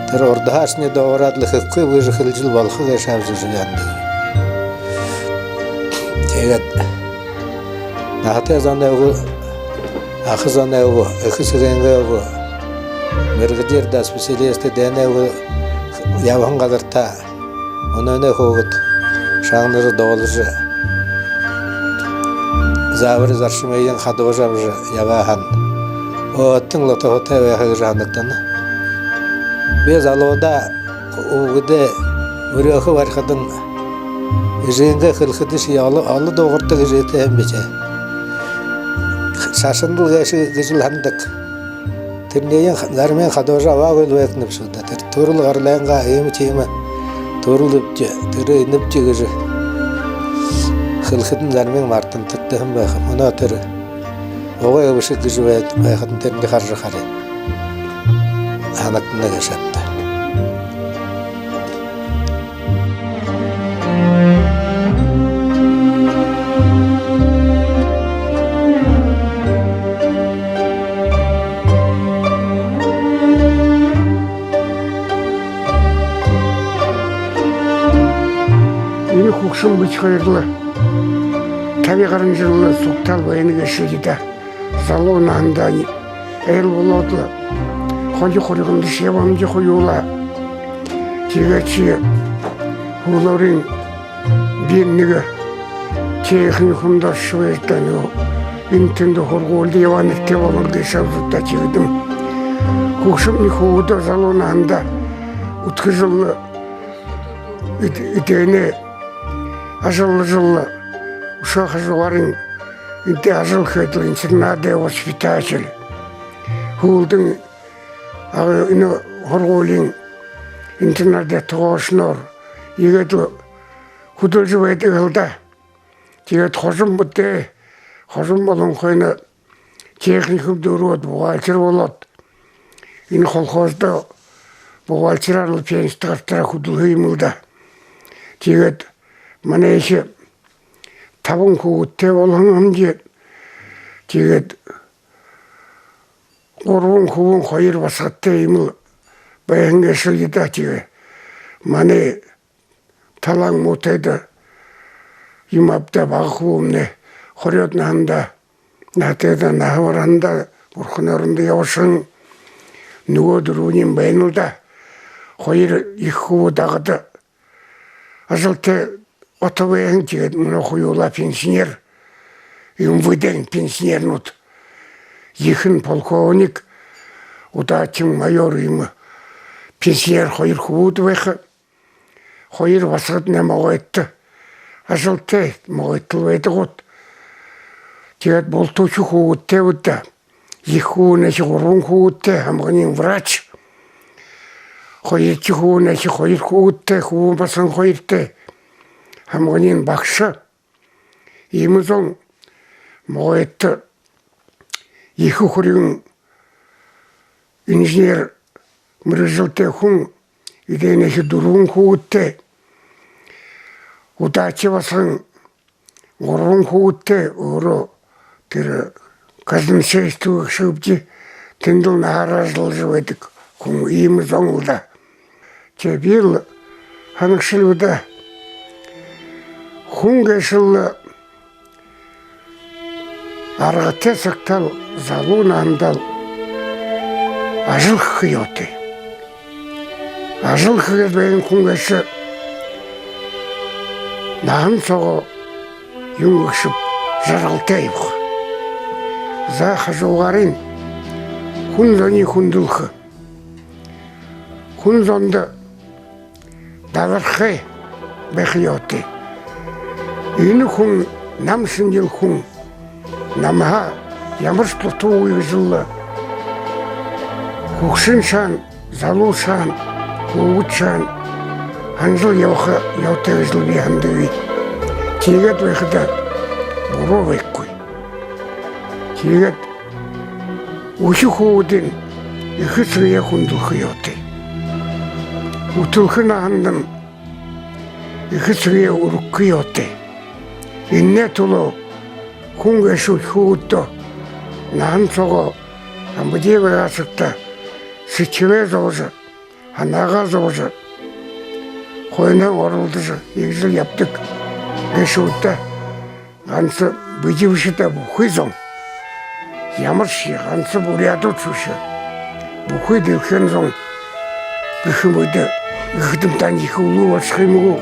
Тэрэ урдаһаашни дуугараад лэ хэхэгүй гэжэ хэлэжэл болохо гээшэ ааб гэжэ һанадаг. Тиигээд наһатай зоной үгэ, аха зоной үгэ, эхэ эсэгынгээ үгэ, мэргэжээр даа, специалистнай үгэ ябаһан газартаа мүнөөнэй хүүгэд шагнажа, дуулажа, Заабари заршамыень хадуужа абажа ябаа һаань, оттон лэ туһатай байха гэжэ һанагдана. Би залуудаа үбгэдээ үреэхэ барихадань, эжынгээ хэлэхэдэшье олон, олон дуугардаг эжытэй һэм бэшэ. Шашандал гээшэ гэжэл һанадаг. Тэрэниие ха-, заримынь хадуужа абаагүйл байхань бшуу даа. Тэрэ түрэл гаралайнгаа иимэ тиимэ түрэл эбшэ, тэрэ энэ эбшэ гэжэ хэлэхэдэнь, заримынь мартагдахаһан байха. Мүнөө тэрэ угай бэшэ гэжэ бай-, байхадань, тэрэниие хаража харая, һанагдана гээшэ ааб даа. Энэ хүгшэн бэшэ хоёр лэ таби гаран жэл лэ сугтаал байна гээшэ даа. Залуу наһандаа айл болоод лэ, хоёр хурьгандашье ябамжа хоюулаа. Тиигээдшье һүүлээрынь би нэгэ техникумда ошожо байжа даа, нүгөө энэ тэндэ һургуулида ябаа, нэрэтэй болоно гээшэ аабза даа. Тиигээдэм хүгшэмни хүбүүдээ залуу наһандаа үдхэжэ лэ, эд-, эдээнээ ажаллажа лэ, үшөө хажуугаарынь эндэ ажал хээд лэ, интернадай воспитатель. Һүүлдэнь, а, энэ һургуулиин интернадай тогоошоноор иигээд лэ хүдэлжэ байдаг лэ даа. Тиигээд хожом бэдээ, хожом болонхойнь техникумда ороод, бухгалтер болоод, энэ колхоздо бухгалтераар лэ пенсидэ гаратараа хүдэлһэн юм лэ даа. Тиигээд манай эхэ табан хүбүүдтэй болоһон һэмди. Тиигээд гурбан хүбүүн, хоёр басагадтай юм лэ байһан гээшэл даа. Тиигээд манай талаан муу тайда юм ааб даа, бага хүбүүмни хорёод наһандаа, наһатайдаа наһа бараһандаа бурханай орондо ябашаһан. Нүгөө дүрбэниинь байна лэ даа. Хоёр ехэ хүбүүд Агада ажалтай ото байһан, тиигээд мүнөө хоюулаа пенсионер, МВД-н пенсионернүүд. Ехэнь полковник, удаашань майор юм. Пенсионер хоёр хүбүүд байха. Хоёр басагаднай Могойдто ажалтай, Могойдто лэ байдаг гүт. Тиигээд булта үшөө хүбүүдтэй бэд даа. Ехэ хүбүүнэйхи гурбан хүбүүдтэй, һамганиинь врач. Хоёрдохи хүбүүнэйхи хоёр хүбүүдтэй, хүбүүн басаган хоёртой, һамганиинь багша. Иимэ зон Могойдто. Ехэ хүрин инженер мэргэжэлтэй хүн, эдээнэйхи дүрбэн хүбүүдтэй. Удаашань басаган гурбан хүбүүдтэй, өөрөө тэрэ казначейство гэжэ үгэхэбди, тэндэл наһаараа ажаллажа байдаг хүн, иимэ зон лэ даа. Тээ, би лэ һанагша лэ даа. Хүн гээшэл аргатай сагтаал, залуу наһандаал ажал хэхэ ёһотой. Ажал хэгээд байһан хүн гээшэ наһан соогоо юун гээшэб, жаргалтай ябаха. За, хажуугаарынь хүн зониие хүндэлхэ. Хүн зондо далархай байха ёһотой. Энэ хүн, нам шэнжэл хүн, намһаа ямаршье дутуугүй гэжэл, хүгшэн шаана, залуу шаана, хүбүүд шаана һанажал ябаха ёһотой гэжэл би һанадаг би. Тиигээд байхада буруу байхагүй. Тиигээд үхибүүдынь эхэ эсэгэеэ хүндэлхэ ёһотой. Үтэлхэ наһандань эхэ эсэгэеэ үргэхэ ёһотой. Энэнэй түлөө хүн гээшэ үхибүүдтээ наһан соогоо амбатай байгаа сагта сэдьхэлээ зобожо, һанаагаа зобожо, хойноһоо оролдожо, иигэжэл ябадаг гээшэ гү даа. Ганса бидэ бэшэ даа, бүхы зон. Ямаршье ганса буряадууд бэшэ. Бүхы дэлхэйн зон гэхэ юм даа. Гэхэдэм, таанад ехэ үлүү болошохо юм гү?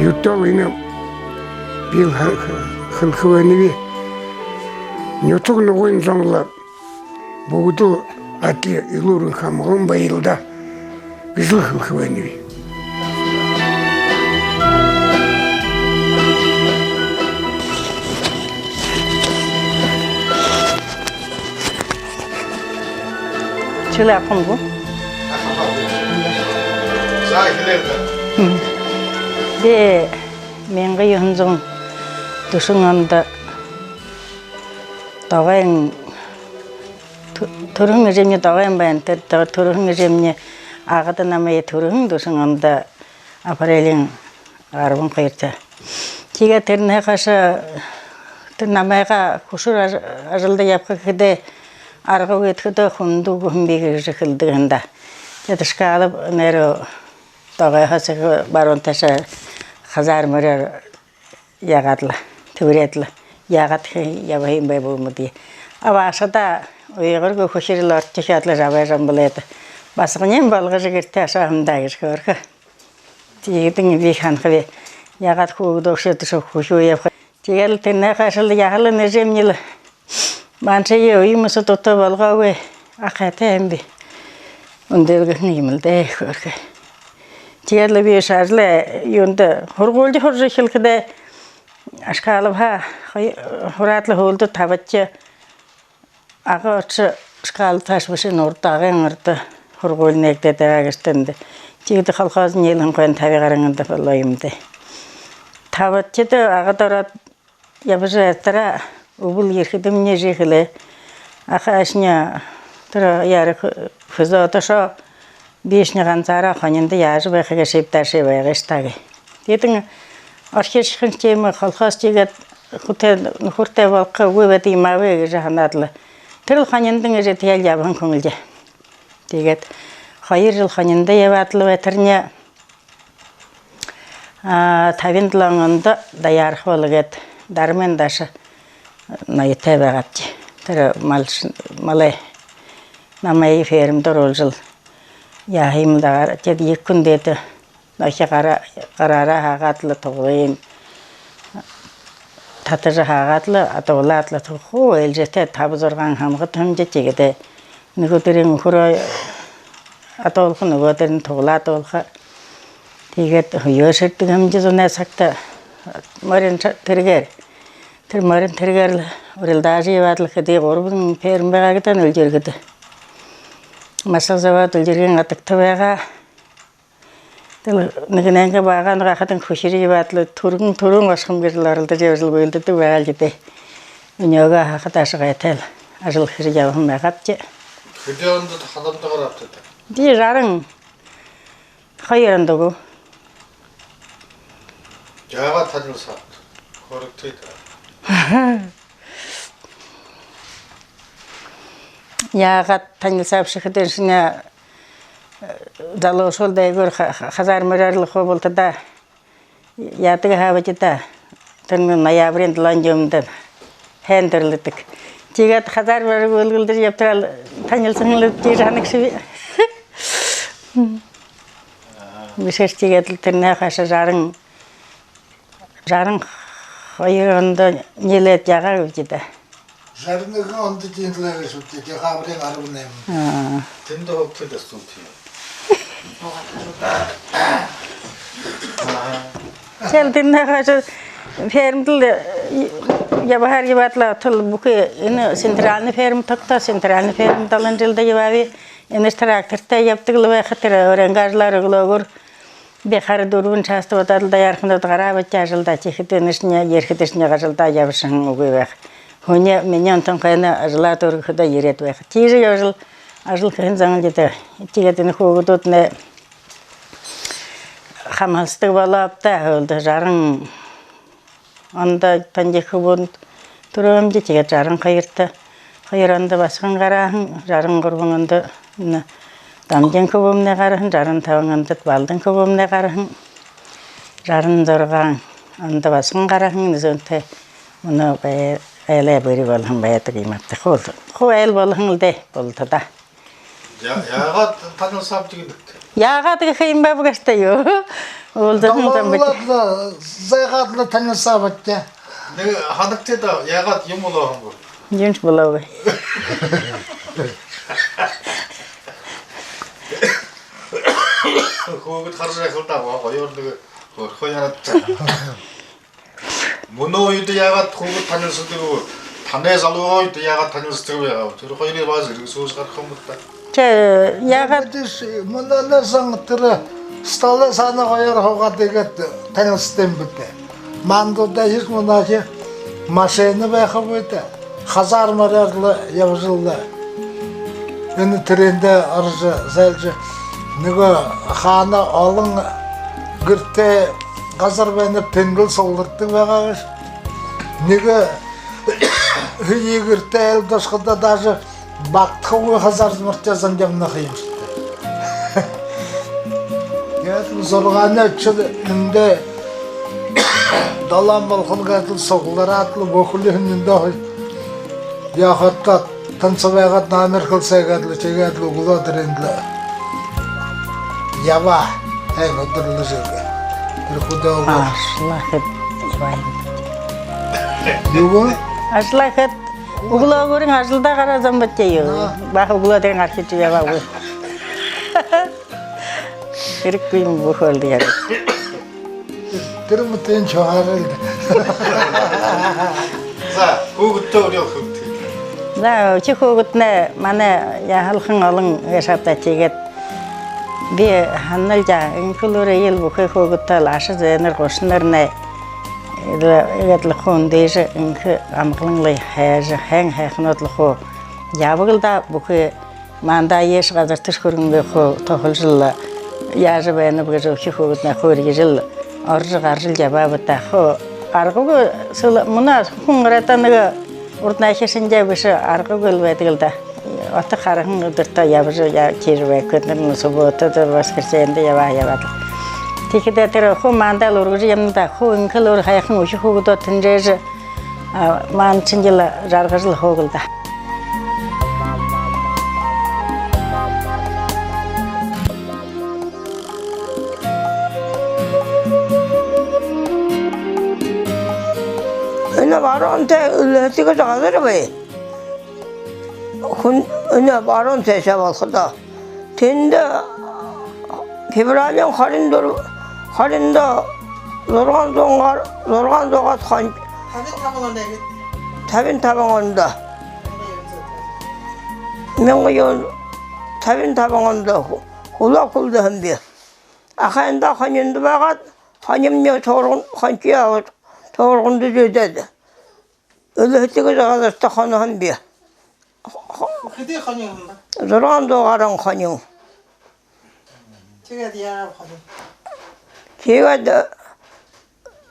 Юундэ лэ энэ би ха-, ха-, хэлэхэ байнаб. Нютаг нугын зон лэ бүгэдэл адли элүүр энхэ амгалан байл даа гэжэл хэлэхэ байнаб. Шэлээ абаха юм гү? За, эхилээ даа. Мм. Би мянга юһэн зуун дүшэн ондо Догойн, тү-, түрэһэн эжымни Догойн байна. Тэрэ тө-, түрэһэн эжымни Агада намайе түрэһэн дүшэн ондо апрелиин арбан хоёрто. Тиигээд тэрэнһээ хойшо тэрэ намайгаа хүшэр аж-, ажалда ябаха гэхэдээ, аргагүй, иигээд хүндэ үгэһэн би гэжэ хэлэдэг һэн даа. Тиигээд Чкалов нээрээ Догойһоо сэхэ баруун тээшэ хазаар морёор яагаад лэ, тэбэреэд лэ, яагаад хэ-, ябаһан юм бэ бү мэдээ. Абаашадаа уйгаргүй хүхирэл орхёод лэ жабаа жамбалаад, басаганиинь болгожо гэртээ ошоо һэм даа гэжэ хөөрхэ. Тиигээд би һанахаб, яагаад хүүгэд ошоод шо хүхюу ябаха. Тиигээд лэ тэрэнһээ хойшо лэ яһала эжымни лэ маншые үе мүсэ дутуу болгоогүй, ахатай юм би. Үндылгэһэн юм лэ даа, хөөрхэ. Тиигээд лэ би шажалаа юундэ һургуулида һуража эхилхэдээ, Чкаловһаа хой-, һураад лэ һүүлдэ табадахи Ага ошожо, Чкаловтааш бэшэ, урда, Агын урда һургуули нээгдээд байгаа гэжэ тэндэ. Тиигээд лэ колхоз ниилэһэн хойно таби гаран ондо болоо юм даа. Табадахида Агада ороод ябажа ятараа, үбэл ерэхэдэмни эжы хэлээ: «Аха, ашни тэрэ яри хэ-, хэзээдэ ошоо, бишни гансаараа хониндо яажа байха гээшэб даа, ши байгыш даа», — гээ. Тиигээд лэ орхишохонь тиимэ, колхоз тиигээд хүтэ нүхэртэй болохо үгы байдаг юм аабы гэжэ һанаад лэ, тэрэл хониндонь эжы тээл ябаһан хүн лэ даа. Тиигээд хоёр жэл хониндо ябаад лэ байтарни, а, табин долоон ондо даяарха болоо гээд, Дармын Даша ноётой байгаабди. Тэрэ малш-, малай намайе фермэдэ оруулжал, яаһан юм даа, тиигээд юукэн дээдэ нохи гара-, гараараа һаагаад лэ тугалыень татажа һаагаад лэ, адуулаад лэ, хуу ээлжээтэй таба-зургаан һамгад һэмди. Тиигээд лэ нэгэ үдэрынь үхэрөө адуулха, нүгөө үдэрынь тугалаа адуулха. Тиигээд һүеэ шэрдэг һэмди зунай сагта морин ша-, тэргээр. Тэрэ морин тэргээр лэ урилдаажа ябаад лэ хэды, гурбан фермэ байгаа гү даа, Үлжэргэдэ. Машал зобоод, Үлжэргын адагта байгаа. Тэрэл нэгэ нэгэ бага наһатайнь хүхиржэ ябаад лэ, түргэн түрүүн ошохом гэжэл оролдожо ябажал үйлэдэдэг байгаа лэ даа. Үнеэгээ һаха дааша гайтайл ажал хэжэ ябаһан байгаабди. Хэды ондо Халамда гараабта даа? Би жаран хоёр ондо гү. Яагаад танилсаабта? Хөөрэгты даа. Яагаад танилсаабши гэхэдэ, шэнэ залуушуул дээгүүр ха-, ха-, хазаар морёор лэ хуу бултадаа яадаг һаабди даа. Тэрэнь ноябриин долоон юумэндэ һайн дэрлэдэг. Тиигээд хазаар морёор гүйлгэлдэжэ ябатараа лэ танилсаһан лэ даа гэжэ һанагшаби. Бэшэ, тиигээд лэ тэрэнһээ хойшо жаран, жаран хоёр ондо ниилээд яагаа гээбди даа. Жаран нэгэн ондо ниилээ гээшэбди, декабриин арбан найман. Аа. Тэндэ һуугты даа, студент. Тиигээд лэ тэрэнһээ хойшо фермэдэл ябаһаар ябаад лэ, отол бүхы энэ центральна фермэ тогтоо, центральна фермэ долоон жэлдэ ябааби. Энэш трактортай ябадаг лэ байха, тэрэ өөрынгөө ажалаар үглөөгүүр би хара дүрбэн часта бодоод лэ даяархануудта гараабди ажалдаа. Тиихэдэ энэшни ерэхэдэшни ажалдаа ябашаһан үгы байха. Һүни минии онтон хойно ажалаа дүүргэхэдэ ерээд байха. Тиижэ ябажал ажал хэһэн зон лэ даа. Тиигээд энэ хүүгэдүүднай хамһалсадаг болооб даа. Һүүлдэ жаран ондо Тандик хүбүүн түрөөбди, тиигээд жаран хоёрто, хоёр ондо басаган гараһан, жаран гурбан ондо энэ Дамдин хүбүүмнай гараһан, жаран табан ондо Балдан хүбүүмнай гараһан, жаран зургаан ондо басаган гараһан, энэ зүүнтэй мүнөө бай-, айлай бүри болоһон байдаг юм ааб даа. Хуу, хуу айл болоһон лэ даа, булта даа. Я-, яагаад танилсаабта гээшэбта? Яагаад гэхэ юм бэ, бэшэ даа юу? Уулзаһан зон бэшэ. Долоон жэлдэ зайгаад лэ танилсаабди. Нэгэ һанагты даа, яагаад юм болооһон бэ? Юуншье болоогүй. Хүүгэд хаража байхал даа, гоёор нэгэ хөөрхөө яагаад. Мүнөө үедэ яагаад хүүгэд танилсадаг бэ? Танай залуугаа үедэ яагаад танилсадаг байгааб? Тэрэ хоёрые баһа зэргэсүүлжэ гаргаха юм бэд даа. Тэ, яагаад? Бидэ мүнөөнэй сан тэрэ столой саана гоёор һуугаад, иигээд танилсадаг юм бэд даа. Манда даа ехэ мүнөөхи машина байха бэд даа. Хазаар морёор лэ ябажал лэ, энэ тэрээндэ орожо, зайлажа, нэгэ хаана олон гэртэй газар байнаб, тэндэл суглардаг байгаа гээшэ. Нэгэ һэеы гэртэй айлда ошоходоо, даже багтахагүй хазаар морёор зон ябана ха юм шуу даа. Тиигээд лэ зургаанай үдэр эндэ долоон болохол гээд лэ суглараад лэ, бүхэли һүниндөө яахадаа танцевать байгаад, номер хэлсээ гээд лэ, тиигээд лэ үглөөдэрынь лэ ябаа. Һайн үдэр лэ жэлгэ. Тэрэ хүдөө үгы. Ажаллаа хэд ябаа юм. Юу? Ажаллаа хэд, үглөөгүүрынь ажалдаа гараа зон бэд даа юу. Аа. Баһа үглөөдэрынь гарахашье ябаагүй. Хэрэггүй юм бү хөөрэлдөө яагаад. Тэрэ мэтын шуһарал даа. За, хүүгэдтэ өөрөө хэлэгты. За, үхи хүүгэднай манай яһалхан олон гээшэ ааб даа, тиигээд би һананал даа, энхэ элүүр эгээл бүхы хүүгэдтэл аша зээнэр, гушанарнай иигээд лэ хүндыжэ, энхэ амгалан лэ һайжа, һайн һайханууд лэ хуу ябаг лэ даа, бүхы манда ээжэ газарташье хүрэнгүй хуу туһалжал, яажа байнаб гэжэ үхи хүүгэднай хөөрэжэл, орожо гаражал ябаа бэд даа. Хуу аргагүй. Мүнөө хүн гараадаа нэгэ урданайхи шэнги бэшэ, аргагүй лэ байдаг лэ даа. Ото хараһан үдэртөө ябажа, я-, тиижэ байхадань, субботада, воскресеньедэ ябаа, ябаад лэ. Тиихэдээ тэрэ хуу мандал үргэжэ ябана даа, хуу энхэ элүүр һайхан үхи хүүгэдөө тэнжээжэ, а, манда шэнги лэ жаргажал һуудаг лэ даа. Энэ баруун тээ Үлэһэдэг гэжэ газар бии. Хүн энэ баруун тээшээ болоходоо. Тэндэ февралиин хорин дүрбэ, хорин зургаан зуугаар, зургаан зуугаад хонь-, табин табан ондо. Мянга юһэн зуун табин табан ондо хү-, хүлөө хүлдэһэн би. Ахайндаа хониндо байгаад, хонимни туурган-, хоншоёо абаад, туурганда зүүдээд, Үлэһэдэг гэжэ газарта хоноһон би. Хэды хонин юм бэ? Зургаан зуу гаран хонин. Тиигээд яагааб хонин? Тиигээд,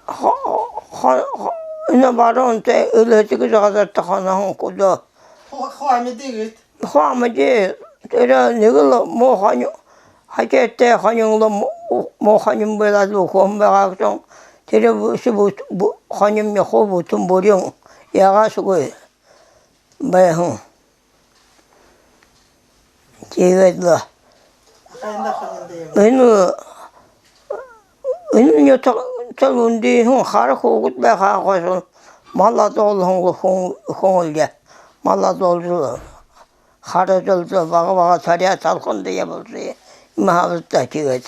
хо-, хо-, хо-, энэ баруун тээ Үлэһэдэг гэжэ газарта хоноһон хүдөө. Ху-, хуу амиды гээд? Хуу амиды. Тэрэ нэгэл муу хонин, хажуутай хонин лэ му-, муу хонин байгаад лэ үхэһэн байгаа һэн. Тэрэ бү-, си-, бү-, бү-, хонимни хуу бүтэн бүрин, яагаашьегүй байһан. Тиигээд лэ энэ, энэ нютаг тал үндыһэн хара хүүгэд байхаа хойшо мал адуулһан хүн, хүн лэ даа. Мал адуулжал, харажал, бага бага таряа талханда ябуулжа, иимэ һаа бэд даа. Тиигээд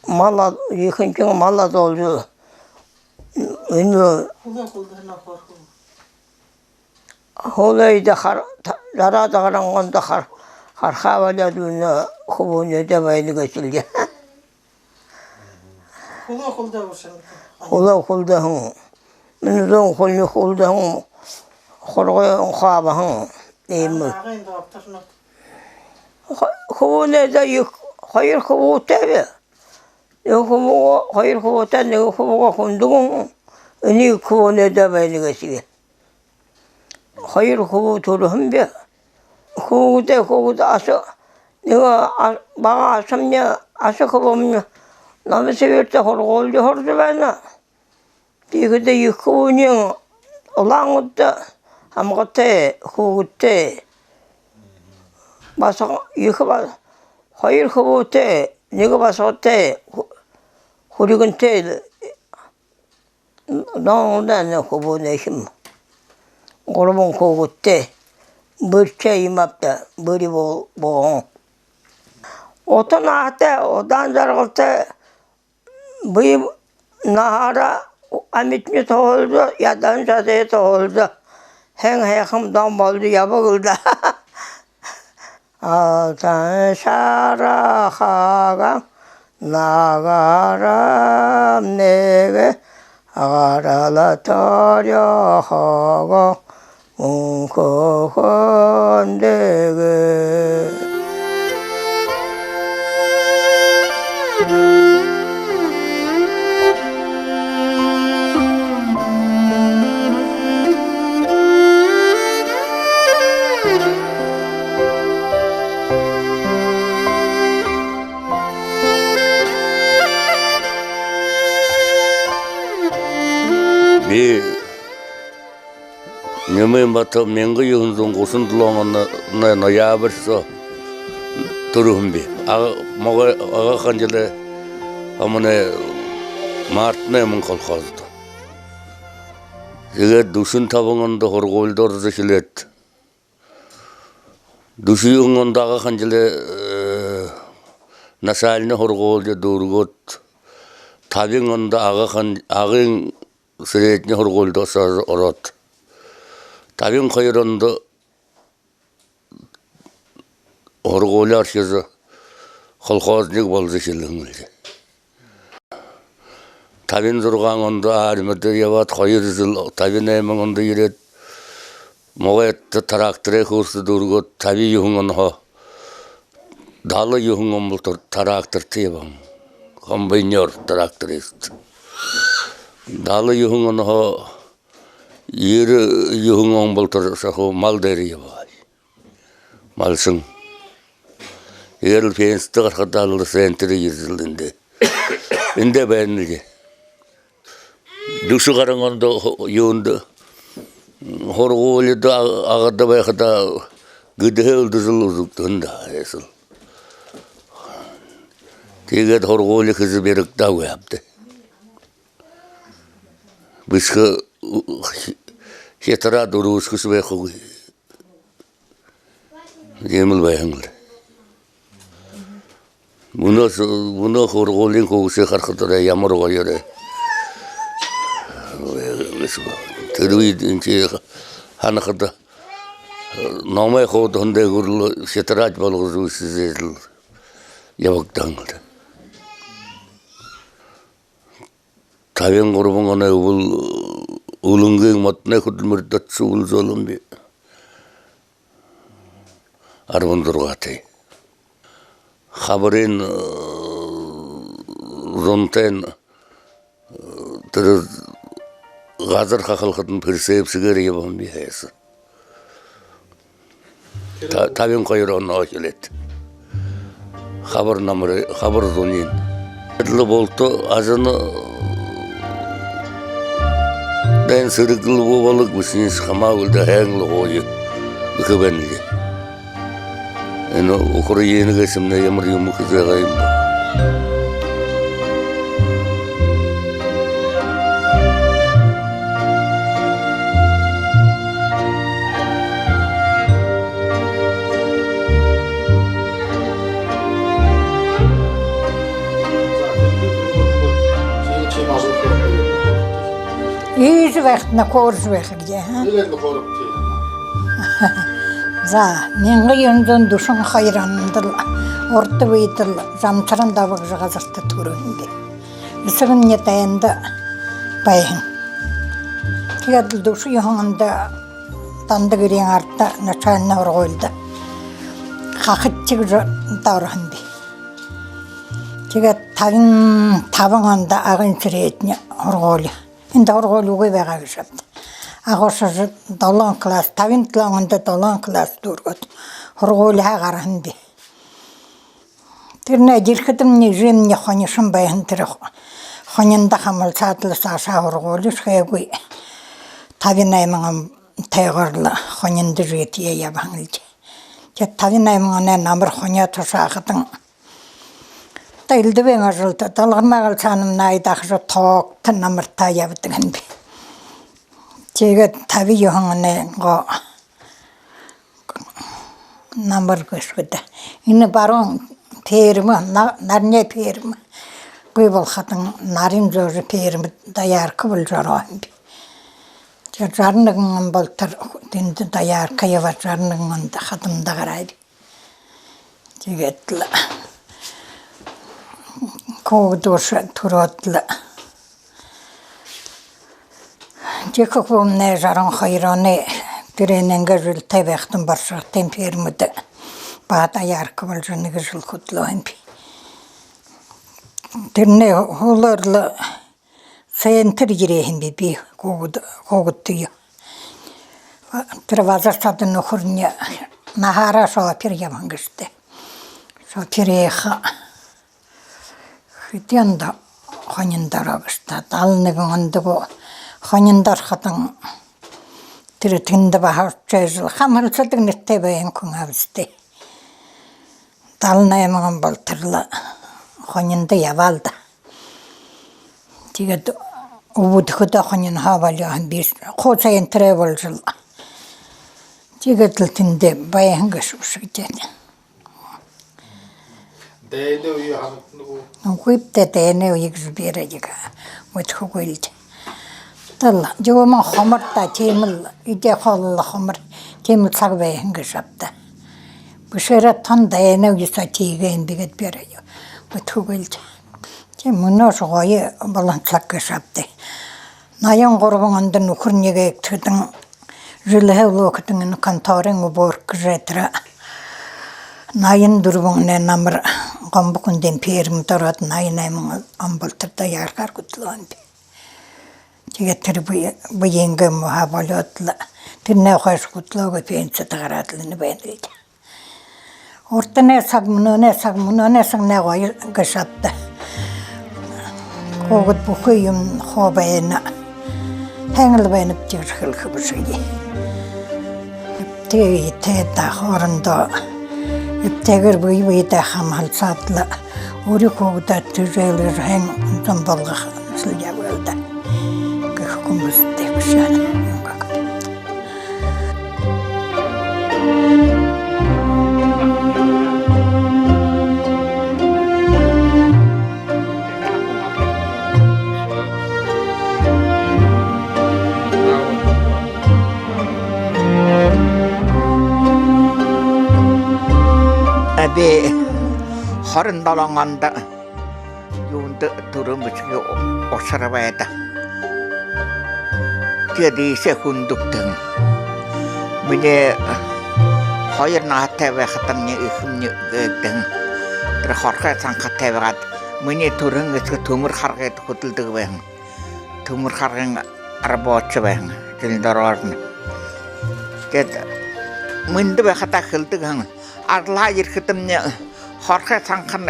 мал а-, ехэнхинь мал адуулжал, энэ хүлеэдэ хар-, та-, жараад гаранганда хар-, харахаа болёод, энэ хүбүүнэйдэ байна гээшэл даа. Хүлөө хүлдөө бэшэ. Хүлөө хүлдөө һэн. Мүнөө зуун хүлөө хүлдөө һэн. Хургы хаабаһан. Иимэ. Агын докторнууд. Ху-, хүбүүнэйдэ ехэ, хоёр хүбүүтэй бэ. Нэгэ хүбүүгээ, хоёр хүбүүтэй, нэгэ хүбүүгээ хүндэ үгөө. Энээн хүбүүнэйдэ байна гээшэ. Хоёр хүбүү түрэһэн бэ. Хүүгэдэй, хүүгэд аша, нэгэ а-, бага ашамни, аша хүбүүмни Новосибирьтэ һургуулида һуража байна. Тиихэдэ ехэ хүбүүниинь Улаан-Үдэдэ һамгатай, хүүгэдтэй. Басага ехэ ба-, хоёр хүбүүтэй, нэгэ басагатай, хү-, хүрьгэнтэй. Нон даа, нэгэ хүбүүнэй һэм. Гурбан хүүгэдтэй. Бэрхэ юм ааб даа, бүри бол-, болон. Ута наһатай, удаан жаргалтай, бэе наһаараа амитанай туһалжа, ядан шадые туһалжа, һайн һайхан дом болжо ябаг лэ даа. Алтан шарахагаа нагаараа нэгэ, гаралаа торёохоогоо мүнхэ хүндэгэ. Би Нимын Бата мянга юһэн зуун гушан долоон онной ноябрь соо түрэһэн би. Ага, могой, Ага-Ханжалай һомоной март найман колхоздо. Тиигээд дүшэн табан ондо һургуулида орожо эхилээд, дүшэн юһэн ондо Ага-Ханжалай, э, начальна һургуули дүүргээд, табин ондо Ага-Хан-, Агын средний һургуулида соо ороод, табин хоёр ондо һургуули орхижо, колхозник болжо эхилһэн лэ даа. Табин зургаан ондо армида ябаад, хоёр жэл табин найман ондо ерээд, могойто тракторай курс дүүргээд, табин юһэн онһоо далан юһэн он болотор тракторта ябаһан. Комбайнёр, тракторист. Далан юһэн онһоо ерэн юһэн он болотор сахуу мал дээрэ ябаа. Малшан. Тиигээд лэ пенсидэ гарахадаа лэ центр ерэжэл эндэ. Эндэ байна лэ даа. Дүшэ гаран ондо хо-, юундэ, һургуулида, а-, Агада байхадаа гэдэһээ үлдэжэл үзэгдэһэн даа, һайшаал. Тиигээд һургуули хэжэ бэрэгдээгүй ааб даа. Бэшэхэ, у-, хи-, хитараад, ручкашье байхагүй. Иимэл байһан лэ. Мүнөө с-, мүнөө һургуулиин хүгшэдые харахадаа ямар гоёор. Тэрэ үедэ энэ һанахада, номой хуудаһан дээгүүр лэ тетрадь болгожо үсэжэ ябагдаһан лэ. Табин гурбан оной үбэл Үлэнгын модоной хүдэлмэридэ ошожо үбэлжөөлһэн би. Арбан зургаатай. Хабарын, э, зунтайн, э, тэрэ газар хахалхадань прицепсэгээр ябаһан би һайса. Та-, табин хоёр онһоо эхилээд. Хабар намарай, хабар зунайнь. Эдлэ булта ажана дайн сэрэгэл бу болог бэшэнь хамаагүй лэ даа, һайн лэ һууя гэхэ байна лэ. Энэ Украина гээшэмнай ямар юумэ хэжэ байгаа юм бэ? Иижэ байхадань, хөөрэжэ байха гэжэ, а? За, мянга юһэн зуун дүшэн хоёр ондол урда үедэл Замсаран Даб гэжэ газарта түрэһэн би. Эсэгэмни дайнда байһан. Тиигээд лэ дүшэн юһэн ондо Дандагэрийн арада начальна һургуулида хахадши гэжэ ороһон би. Тиигээд табин табан ондо Агын средний һургуули. Эндэ һургуули үгы байгаа гээшэ ааб даа. Агын ошожо долоон класс, табин долоон ондо долоон класс дүүргээд, һургуулиһаа гараһан би. Тэрэнэй ерэхэдэмни эжымни хонишон байһан, тэрэ хо-, хониндо хамалсаад лэ саашаа һургуулишье хээгүй. Табин найман онтойгоор лэ хониндо жэдээ ябаһан лэ даа. Тиигээд табин найман оной намар хониёо тушаахадань, та элдэбын ажалда, Далгарма Галсановна Айдахажа тоогто намартаа ябадаг һэн би. Тиигээд табин юһэн оной гоо намар гээшэ гү даа. Энэ баруун фермэ, на-, наранай фермэ. Би болоходонь нарын зөөжэ фермэ доярка боложо ороо һэм би. Тиигээд жаран нэгэн он болотор тэндэ доярка ябаа, жаран нэгэн ондо хадамда гараа би. Тиигээд лэ хүүгэд үшөө түрөөд лэ. Тиихэдэ хүбүүмнай жаран хоёр оной тэрэнээ иигээд жэлтэй байхадань Боршогтын фермэдэ баһа доярка боложо нэгэ жэл хүдэлөө һэм би. Тэрэнэй һүүлээр лэ центр ерээ һэм би, би хүүгэд, хүүгэдтэеэ. Тэрэ Базар-Садан нүхэрни наһаараа шофёр ябаһан гээшэ даа. Шофёр ерэхэ. Хэды ондо хониндо ороо гээшэ даа. Далан нэгэн ондо гү хониндо ороходонь тэрэ тэндэ баһа ошожо байжал, Хамхалсадаг нэрэтэй байһан хүн аабза даа. Далан найман он болотор лэ хониндо ябаал даа. Тиигээд үбдэхэдөө хониндоо болёо һэм би, хуу центрэй боложол. Тиигээд лэ тэндээ байһан гээшэ бшуу даа. Дайнай үе һанагдана гү? Үгы даа, дайнай үе гэжэ би ерээд мэдэхэгүйл даа. Тал юумэн хомор даа, тиимэл эдеэ хоолой хомор, тиимэл саг байһан гээшэ ааб даа. Бэшээрээ тон дайнай үе соо тиигээ һэм би гээд би ерээд мэдэхэгүйл даа. Тиимэ, мүнөөшье гоё болоһон саг гээшэ ааб даа. Наян гурбан ондо нүхэрни гэгдэхэдэнь, жэлһээ үлөөхэдэнь энэ конторын уборка гэжэ тэрэ наян дүрбэн оной намар Гомбо-Хүндын фермэдэ ороод, наян найман он болотор дояркаар хүдэлөө һэм би. Тиигээд тэрэ бэе-, бэеынгээ муухай болёод лэ, тэрэнээ хойшо хүдэлөөгүй, пенсидэ гараад лэ энэ байнал даа. Урданай саг, мүнөөнэй саг, мүнөөнэй саг нэ гоё гээшэ ааб даа. Хүүгэд бүхы юумэн хуу байна. Һайн лэ байнабди гэжэ хэлэхэ бэшэ гээ. Тэ, тэ даа, хоорондоо эбтэйгээр бэе бэедээ хамһалсаад лэ, үри хүүгэдээ тэжээлжэ, һайн зон болгохо ажал ябуулдаг гэхэ хүн бэзэ даа, бэшээ. Эбэ хорин долоон ондо юундэ түрөөм бэшэгүй, ушар байдаг. Тиигээд иишээ хүндэгдэһэн. Минии хоёр наһатай байхадамни эхэмни гэгдэһэн. Тэрэ хорхой санхатай байгаад, минии түрэһэн эсэгэ түмэр харгыда хүдэлдэг байһан. Түмэр харгын рабочи байһан, железнодорожный. Тиигээд мэндэ байхадаа хэлэдэг һэн: «Ажалһаа ерэхэдэмни хорхой санхань,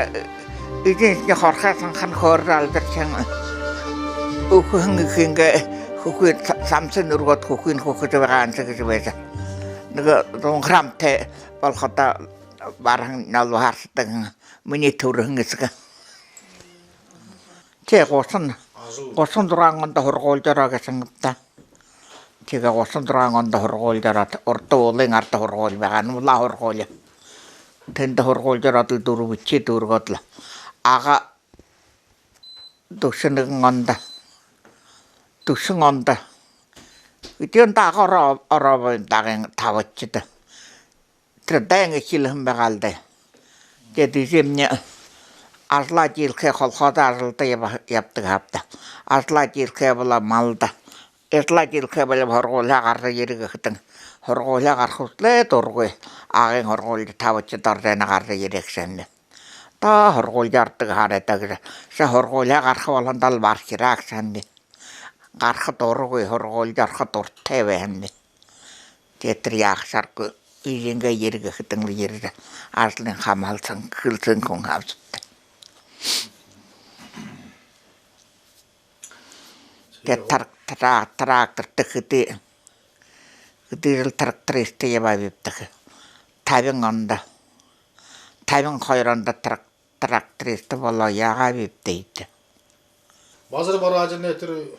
эжыншни хорхой санхань хөөрэлдэршэн, үхэһэн эхынгээ хүхы, са-, самсын үргөөд хүхынь хүхэжэ байгаа һэн» гэжэ байжа. Нэгэ зунхарамтай болоходоо бараһан нёлбо һаршадаг һэн минии түрэһэн эсэгэ. Тээ, гушан, гушан зургаан ондо һургуулида ороо гээшэ һэн ааб даа. Тиигээ гушан зургаан ондо һургуулида ороод, урда уулын арада һургуули байгаа, Нула һургуули. Тэндэ һургуулида ороод лэ, дүрбэдэхиеэ дүүргээд лэ, ага дүшэн нэгэн ондо, дүшэн ондо, эдеэн даа ага ороо, ороо байн, Агын табадахида. Тэрэ дайн эхилһэн байгаал даа. Тиигээд эжымни ажалаа диилхээ, колхозоо ажалда яба-, ябадаг һэн ааб даа. Ажалаа диилхээ болоо малда. Ажалаа диилхээ болоо һургуулиһаа гаража ерэ гэхэдэнь, һургуулиһаа гараха үзэлээ дургүй, Агын һургуулида табадахида орожо байна, гаража ерээ гэжэ һэн. Та һургуулида ородог һаарай даа гэжэ. Ши һургуулиһаа гараха болоһондоо лэ бархираа гэжэ һэн. Гараха дургүй, һургуулида орохо дуратай байһан. Тиигээд тэрэ яаха шаргагүй, эжынгээ ерэ гэхэдэнь лэ ерэжэ, ажалынь хамһалсан, хэлсэн хүн һэн аабзабди. Тиигээд трак-, трак-, тракторта хэды, хэды жэл трактористта ябаа бибди даа. Табин ондо. Табин хоёр ондо трак-, трактористта болоо, яагаа бибди даа. Базар Бараажинай тэрэ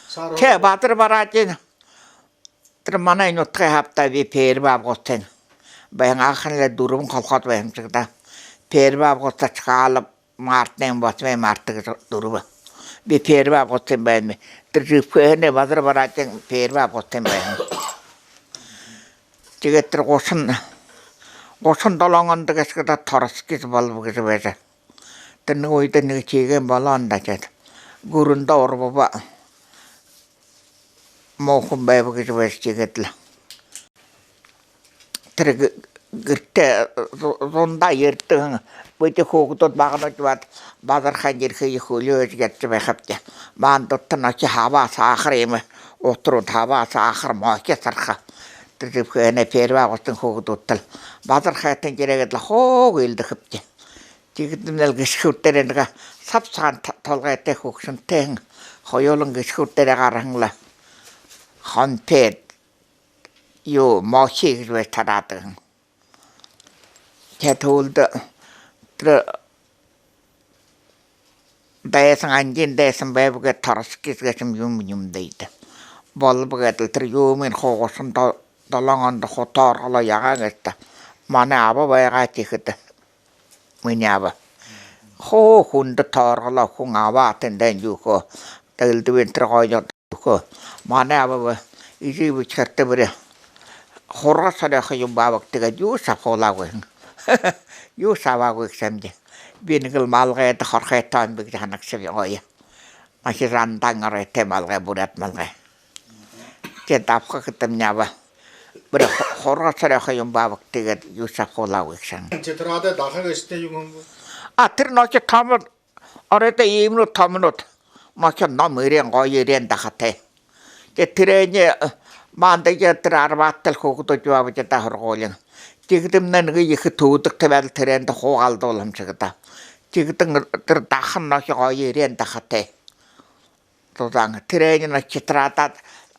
саар... Тээ, Базар Бараажин Тэрэ манай нютагай хабтаа би первый августын байһан, анхан лэ дүрбэн колхоз байһан шэг даа. Первый августа, Чкалов, Мартын, восьмое марта гэжэ дүрбэ. Би первый августын байһан. Тэрэ Жэбхэһэнэй Базар Бараадын первый августын байһан. Тиигээд тэрэ гушан, гушан долоон ондо гээшэ даа, Тороцкий болобо гэжэ байжа. Тэрэ нэгэ үедэ нэгэ тиигээн болоно даа, тиигээд. Гүрэндэ урбаба, муу хүн байба гэжэ байжа, тиигээд лэ. Тэрэ гэ-, гэртээ зу-, зундаа ерэдэг һэн. Бидэ хүүгэдүүд баганууд баһа Базархайн ерэхые хүлеэжэ ядажа байхабди. Маанадта нохи, хабаа, саахар, иимэ утарууд, хабаа, саахар, мохи, сарха. Тэрэ Жэбхэһэнэй первый августын хүүгэдүүдтэл Базархайтан ерээгээд лэ хуу гүйлдэхэбди. Тиигээд лэ гэшхүүр дээрэ нэгэ саб сагаан т-, толгойтой хүгшэнтэй һэн. Хоюулан гэшхүүр дээрэ гараһан лэ хонфет, юу, мохи гэжэ байжа тараадаг һэн. Тиигээд һүүлдэ тэрэ дайсан, ангиин дайсан байба гээд, Тороцкий гээшэмнай юумэ юумэ дайдаг болобо гээд лэ. Тэрэ юумыень хуу гушан до-, долоон ондо хуу тоорголоо, яагаа гээшэб даа. Манай аба байгаа тиихэдэ. Минии аба. Хуу хүндэ тоорголоо, хүн абаа, тэндэнь юухэ. Тэлдэбын тэрэ гоёдо юухэ. Манай аба баһа эжы бэшэ хартабари. Хурга сорёохо юм бааб, тиигээд юушье абахуулаагүй һэн. Юушье абаагүй гээшэ юм даа. Би нэгэл малгайда хорхой тоонбиб гэжэ һанагшаб гоё. Нохи, жандан оройтой малгай, буряад малгай. Тиигээд абаха гэхэдэмни, аба баһа ху-, хурга сорёохо юм бааб, тиигээд юушье абахуулаагүй гээшэ һэн. Тетрадь дахаа гээшэтэй юм гү? А, тэрэ нохи томо, оройдоо иимэнүүд томонууд. Нохи ном эреэн, гоё эреэн дахатай. Тиигээд тэрэниие, э, маанадые тэрэ Арбатта лэ хүүгэдүүд ябаабди даа һургуулиин. Тиихэдэмнай нэгэ ехэ түүдэг табяад лэ, тэрээндэ хуу галдуулһан шэг даа. Тиихэдэнь тэрэ дахан нохи гоё эреэн дахатай. Зузаан. Тэрэниие нохи тетрадаа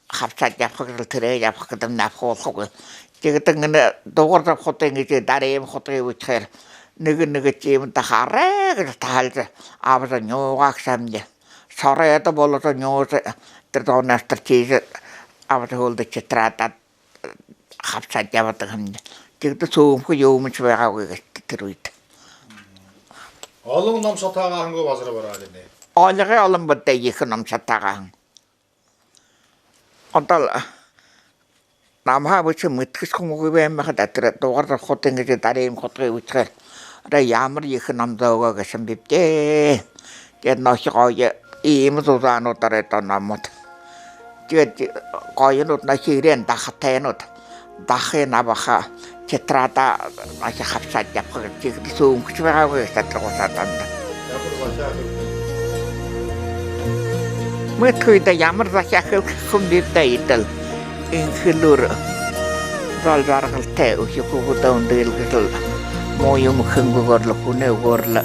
хабшаад ябаха гэжэ лэ, тэрэниие абаха гэхэдэмни абахуулхагүй. Тиихэдэнь энэ Дугарзаб худын эжы Дарима худые үбшөөр, нэгэ, нэгэ тиимэ даха арай гэжэ таһалжа абажа нюугаа гээшэ юм даа. Шоройдо боложо нюужа, тэрэ зуунай астар тиижэ абажа, һүүлдэ тетрадаа хабшаад ябадаг һэн даа. Тиихэдэ сүүмхэ юумэншье байгаагүй гээшэ тэрэ үедэ. Олон ном шатаагаа һэн гү Базар Бараадын? Олигой олон бэдэ, ехэ ном шатаагаа һэн. Одоол намһаа бэшэ мэдэхэшье хүн үгы бэшэ юм байха даа, тэрэ Дугарзаб худын эжы Дарима худые үбшөөр. Арай ямар ехэ ном зөөгөө гээшэ юм бибди. Тиигээд нохи гоё иимэ зузаанууд, оройдоо номууд. Тиигээд гоёнууд, нохи эреэн дахатайнууд. Дахыень абаха, тетрадаа нохи хабшаад ябаха гэжэ, тиихэдэ сүүмхэшье байгаагүй гээшэ тэрэ гушан ондо. Мэдэхэгүй даа, ямар захяа хэлэхэ хүн бибди даа, эдэл. Энхэ элүүр, зол жаргалтай, үхи хүүгэдээ үндылгэжэл, муу юумэ хэхэнгүйгөөр лэ, хүнэй үгөөр лэ,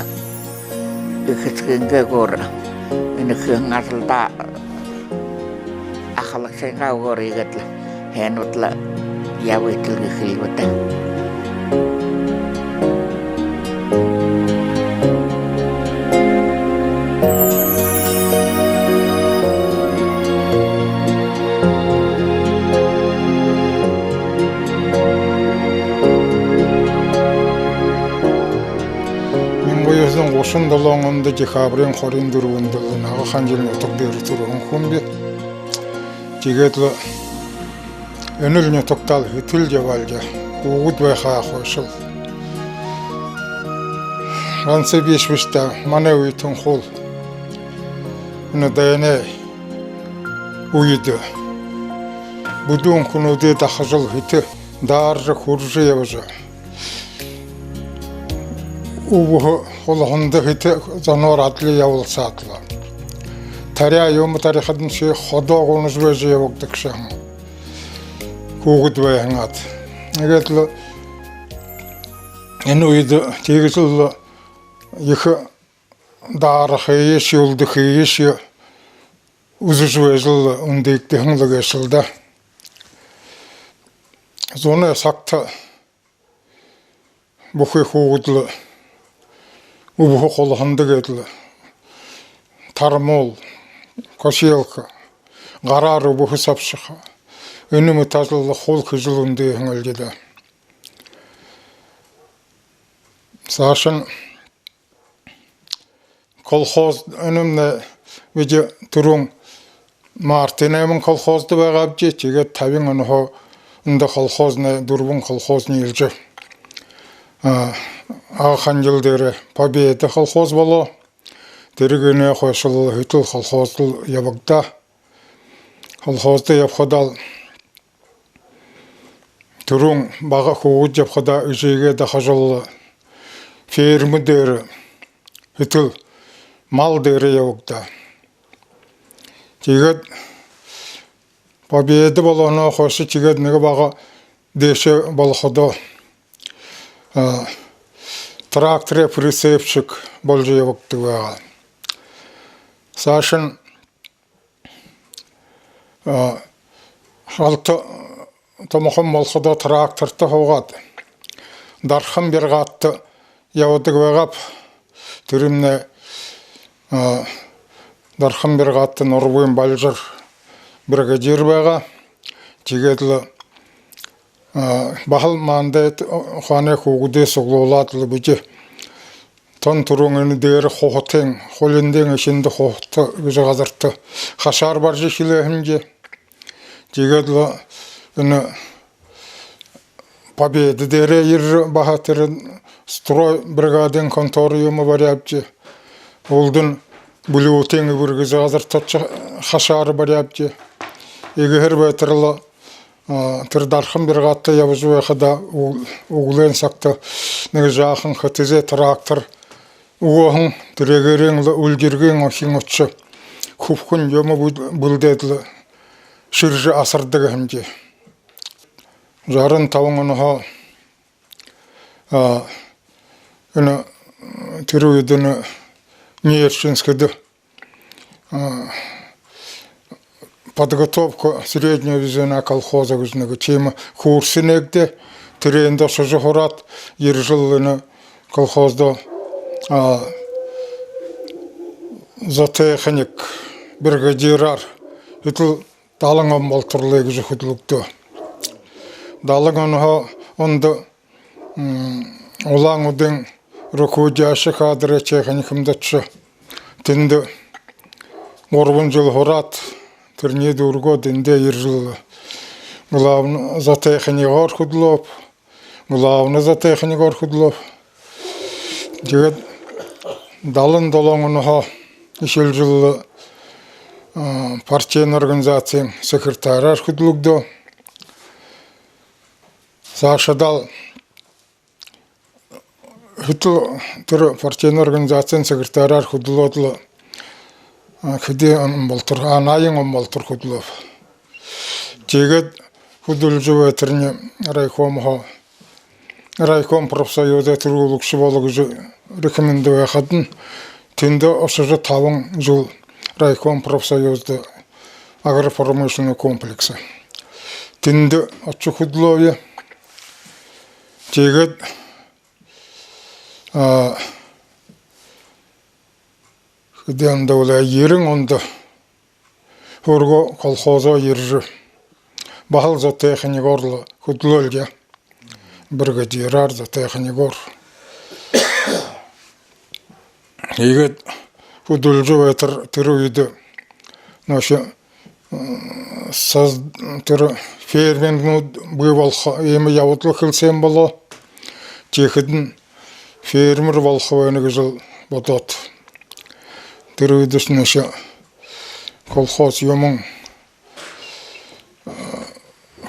эхэ эсэгынгээ үгөөр, энэ хэһэн ажалдаа ахалагшынгаа үгөөр иигээд лэ һайнууд лэ ябыт лэ гэхэ юм даа. Мянга юһэн зуун гушан долоон ондо декабриин хорин дүрбэндэ лэ Нага-Ханжил нютаг дээрэ түрэһэн хүн би. Тиигээд лэ энэл нютагтаа лэ хэтэ жэл ябаал даа. Хүүгэд байхаа хойшо лэ. Ганса бишни бэшэ даа, манай үетэн хуу энэ дайнай үедэ бүдүүн хүнүүдые дахажал, хэтэ дааража, хүрэжэ ябажа, үбһэ хулһанда хэтэ зоноор адли ябалсаад лэ, таряа юумэ тарихадамни ходоогоо унажа байжа ябагдадаг һэн. Хүүгэд байһан аад. Иигээд лэ энэ үедэ тиигэжэл ехэ даарахыешье, үлдэхыешье үзэжэ байжал үндыгдэһэн лэ гээшэл даа. Зунай сагта бүхы хүүгэд лэ үбһэ хулһанда гээд лэ тармуул, косилка, гараар үбһэ сабшаха, Энэмни тажалла хуу хэжэл үндыһэн али даа. Саашань колхоз энэмнай бидэ түрүүн Мартын найман колхоздо байгаабди, тиигээд табин онһоо эндэ колхознай, дүрбэн колхоз ниилжэ, а, Ага-Хангил дээрэ Победа колхоз болоо. Тэрэнэй хойшол Хүтэл колхоздол ябагдаа. Колхоздо ябахадаал түрүүн бага хүүгэд ябахадаа эжыгээ дахажал фермэ дээрэ, Хүтэл мал дээрэ ябагдаа. Тиигээд Победа болоһоноо хойшо тиигээд нэгэ бага дээшээ болоходоо, а, тракторай прицепщик боложо ябагдадаг байгаа. Саашань, а, халта томохон болоходоо тракторта һуугаад, Дархан бригадада ябадаг байгааб. Тэрэмнай, а, Дархан бригадада Норбын Балжар бригадир байгаа. Тиигээд лэ, а, баһал манда, а, ухаанай хүүгэдые суглуулаад лэ бидэ тон түрүүн энэ дээрэ Хухатын, Хулиндын эшэндэ Хухата гэжэ газарта хашаар барижа эхилээ һэмди. Тиигээд лэ энэ Победа дээрэ ерэжэ, баһа тэрэ строй бригадын контора юумэ баряабди. Уулдань Бүлүүтын Эбэр гэжэ газарта ошожо хашаар баряабди. Иигэһээр байтар лэ, а, тэрэ Дархан бригадада ябажа байхада, ү-, үглөөн сагта нэгэ жаахан ХТЗ трактор үгөөһэн, тэрээгээр лэ үльгэргын охин ошожо, хүбхэн юумэ бүл-, бүлдөөд лэ шэрэжэ асардаг һэмди. Жаран табан онһоо, а, энэ, тэрэ үедэнь Нерчинскдэ, а, подготовка среднего звена колхоза гэжэ нэгэ тиимэ курс нээгдээ. Тэрээндэ ошожо һураад, ерэжэл энэ колхоздо, а, зоотехник бригадираар эдэл далан он болотор лэ гэжэ хүдэлэгдөө. Далан онһоо ондо, м, Улаан-Үдын руководящий кадрай техникумда ошожо, тэндэ гурбан жэл һураад, тэрэниие дүүргээд, эндэ ерэжэл главный зоотехникээр хүдэлөөб. Главный зоотехникээр хүдэлөөб. Тиигээд далан долоон онһоо эхилжэл, а, партийна организациин секретараар хүдэлэгдөө. Саашадаал Хүтэ-, тэрэ партийна организациин секретараар хүдэлөөд лэ, а, хэды он болотор, а, наян он болотор хүдэлөөб. Тиигээд хүдэлжэ байтарни райкомһоо, райком профсоюзай түрүүлэгшэ боло гэжэ рекомендуй байхадань, тэндэ ошожо табан жэл райком профсоюзда агропромышленный комплекса. Тэндэ ошожо хүдэлөөб. Тиигээд, а, хэды ондо бэлэй, ерэн ондо һүргөө колхозоо ерэжэ, баһал зоотехникээр лэ хүдэлөөл даа. Бригадираар, зоотехникээр. Иигээд хүдэлжэ байтар, тэрэ үедэ нөөхи, м, соз-, тэрэ фермернүүд бии болохо иимэ ябадал хэлсээн болоо. Тиихэдэнь фермер болохо байна гэжэл бодоод, тэрэ үедэшни нөөхи колхоз юумэн,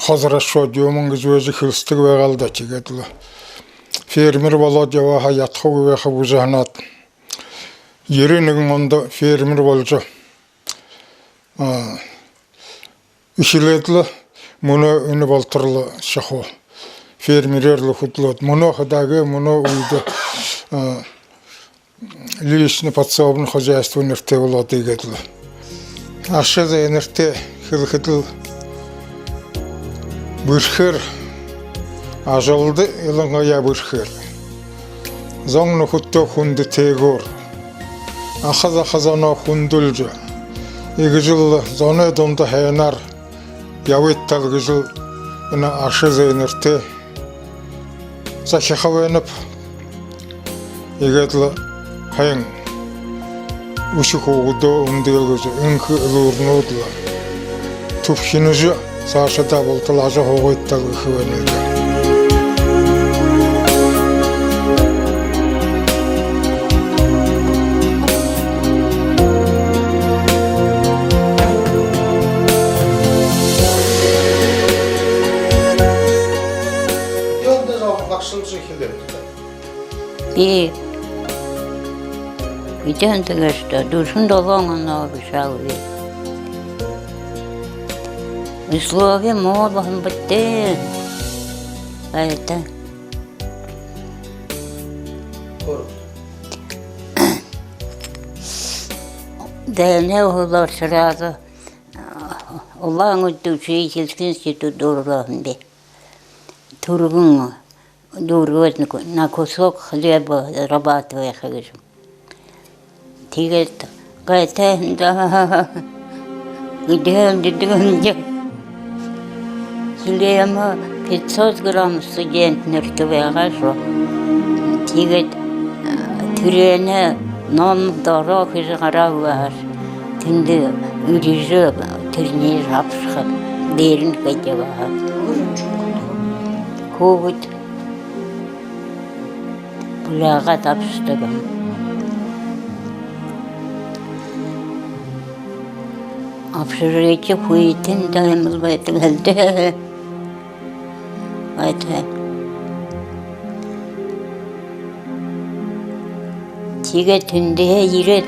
хозрасшод юумэн гэжэ бэшэ, хэлсэдэг байгаал даа. Тиигээд лэ фермер болоод ябаха, ядахагүй байха гэжэ һанаад, ерэн нэгэн ондо фермер боложо, а, эхилээд лэ, мүнөө энэ болотор лэ шахуу фермерээр лэ хүдэлөөд, мүнөө хадаа гээ, мүнөө үедэ, а, личное подсобное хозяйство нэрэтэй болоод иигээд лэ. Аша зээнэртэ хэлэхэдэл, бэрхээр, ажалда илангаяа бэрхээр, зон нүхэдтөө хүндэтэйгөөр, аха заха зоноо хүндэлжэ, иигэжэл зоной дунда һайнаар Ябыт тал гэжэ энэ аша зээнэртээ захиха байнаб. Иигээд лэ һайн үхибүүдээ үмдээл гэжэ энхэ элүүрнүүд лэ түбхинэжэ, саашадаа бултал ажаһуугыт тал гэхэ байнал даа. Юундэ зон багшалжа эхилээбта? Би эдеэн тиигээшье даа, дүшэн долоон оноо бэшэ ааб би. Условия муу болоһон бэд даа. Айта. Дайнай һүүлээр сразу Улаан-Үдэ учительский институт дүүргэһэн би. Түргэн дүүргээд, на ку-, на кусок хлеба зарабатывая гэжэ. Тиигээд гайтайһан даа. Эдеэн, эдеэн, эдеэн. Хлеба пятьсот грамм студентнэртэ байгаа шүү. Тиигээд, э, тэрээнээ ном доро хэжэ гараа үгөөһэш. Тэндэ эрижэ, тэрэниие абашаха, дээрэнь хэжэ байгаа. Хүүгэд булаагаад абашадаг юм. Общежитие хүйтэн даа юм лэ байдаг һэн даа. Байдаг. Тиигээд тэндээ ерээд,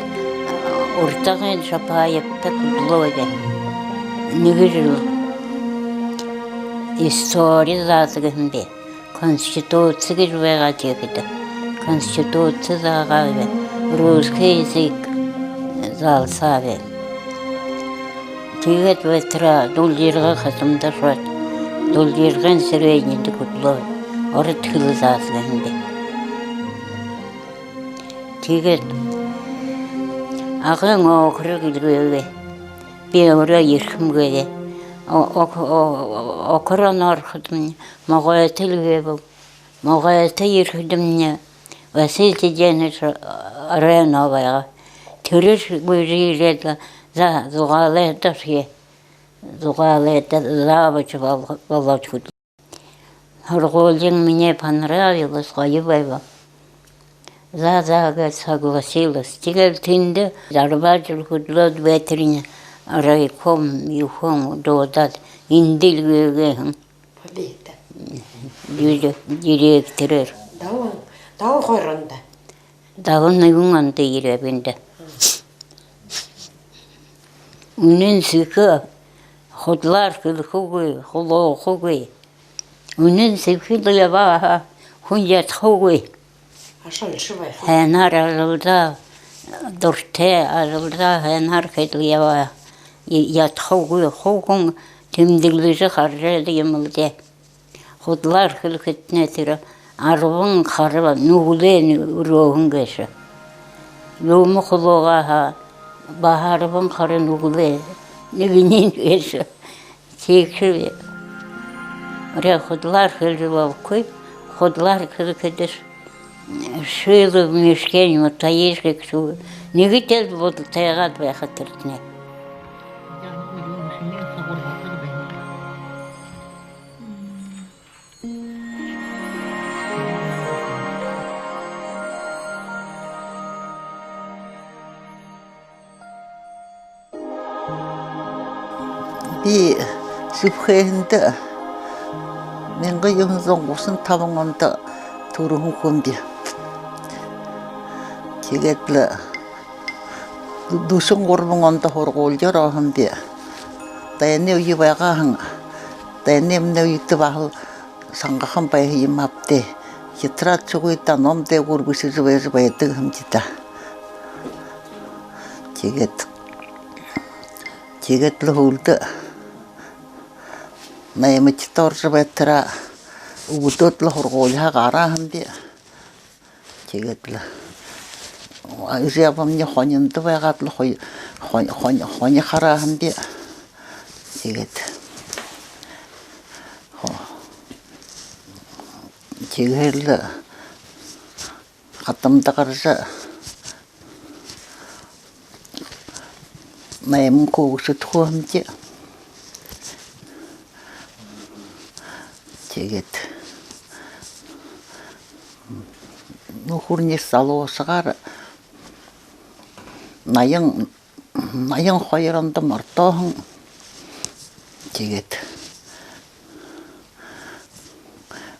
урдагынь Шапаевта хүдэлөө даа. Нэгэ жэл истори заадаг һэм би. Конституци гэжэ байгаа тиихэдэ. Конституци заагааб, русский язык заалсааб. Тиигээд байтараа Дулжирга хасамда ошоод, Дулжиргын среднидэ хүдэлөө, ород хэлэ заадаг һэм би. Тиигээд Агын округ эльгээгээ. Би өөрөө ерэхэмни. О-, ок-, о-, округнай ороходомни Могойто эльгээбэл. Могойто ерэхэдэмни Василий Цыденович Ренов байгаа. Тэрэш гүйжэ ерээд лэ, за, Зугаалайда ошоё. Зугаалайда завуч бол-, болоод хүдэлөө. Һургуулиинь мне понравилось, гоё байба. За, за гээд согласилась. Тиигээд тэндэ арбан жэл хүдэлөөд, байтарынь райком юухэн дуудаад, эндэ эльгээгээ һэн. Победа. Директорээр. Далан, далан хоёр ондо. Далан нэгэн ондо ерээб эндэ. Үнэн сэхэ, худалаар хэлэхэгүй, хулуухагүй. Үнэн сэхэ лэ ябаа һаа, хүн ядахагүй. Ашалши байха. Һайнаар ажалдаа дуратай, ажалдаа һайнаар хэдэг ябаа. Ядахагүй, хуу хүн тэмдэглэжэ хаража байдаг юм лэ даа. Худалаар хэлэхэдэнь, тэрэ арбан хара нүгэлэй үрөөһэн гээшэ. Юумэ хулуугаа һаа, баһа арбан хара нүгэлэй нэгэниинь гээшэ. Тиигэжэ би. Орой худалаар хэлэжэ болохогүй, худалаар хэлэхэдэш, шило в мешке не утаишь гэжэ. Нэгэтэл бодолтойгоод байха тэрэтнай. Би Сүбхээһэндэ мянга юһэн зуун гушан табан ондо түрэһэн хүм би. Тиигээд лэ дүшэн гурбан ондо һургуулида ороһон би. Дайнай үе байгаа һэн. Дайнай үедэ баһал шангахан байһан юм ааб даа. Тетрадьшьегүй даа, ном дээгүүр бэшэжэ байжа байдаг һэмди даа. Тиигээд, тиигээд лэ һүүлдэ наймадахида орожо байтараа үбдөөд лэ һургуулиһаа гараа һэм би. Тиигээд лэ эжы абамни хониндо байгаад лэ хо-, хо-, хо-, хони хараа һэм би. Тиигээд Тиигээд лэ хадамда гаража, найман хүүгэдтэ үгэхэ юм даа. Тиигээд нүхэрни залуушаагаар наян, наян хоёр ондо мордоһон. Тиигээд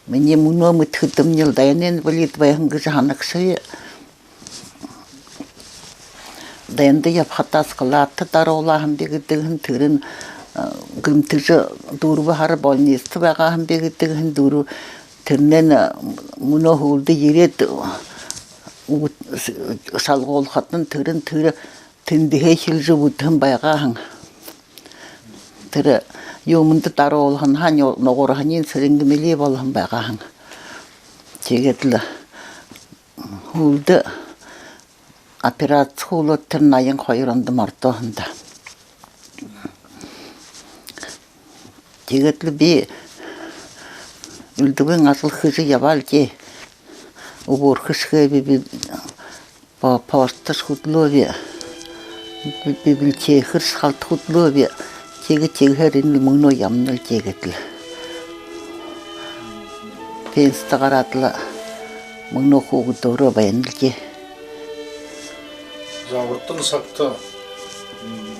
минии мүнөө мэдэхэдэмни лэ дайнай инвалид байһан гэжэ һанагша. Дайнда ябахадаа складта даруулааһан би гэдэг һэн, тэрэнь, э, гэмтэжэ дүрбэ һара больницада байгааһан би гэдэг һэн, дүр-, тэрэнэйнь, э, мүнөө һүүлдэ ерээд, э, үгы-, шалгуулхадань тэрэнь тэрэ тэндэһээ эхилжэ үбдэһэн байгаа һэн. Тэрэ юумэндэ даруулһанһаа ню-, нугарһаниинь сэрэнхы мэлэй болоһон байгаа һэн. Тиигээд лэ һүүлдэ операци хуулаад, тэрэнь наян хоёр ондо мордоһон даа. Тиигээд лэ би элдэбын ажал хэжэ ябаал даа. Үбөөрхэшье хээб, би, би по-, пошташье хүдэлөөб, би-, библиотекарьшье халта хүдэлөөб. Тиигээ, тиигэһээр энэ мүнөө ябанал даа, тиигээд лэ. Пенсидэ гараад лэ мүнөө хүүгэдөөрөө байнал даа. За, урдын сагта, м,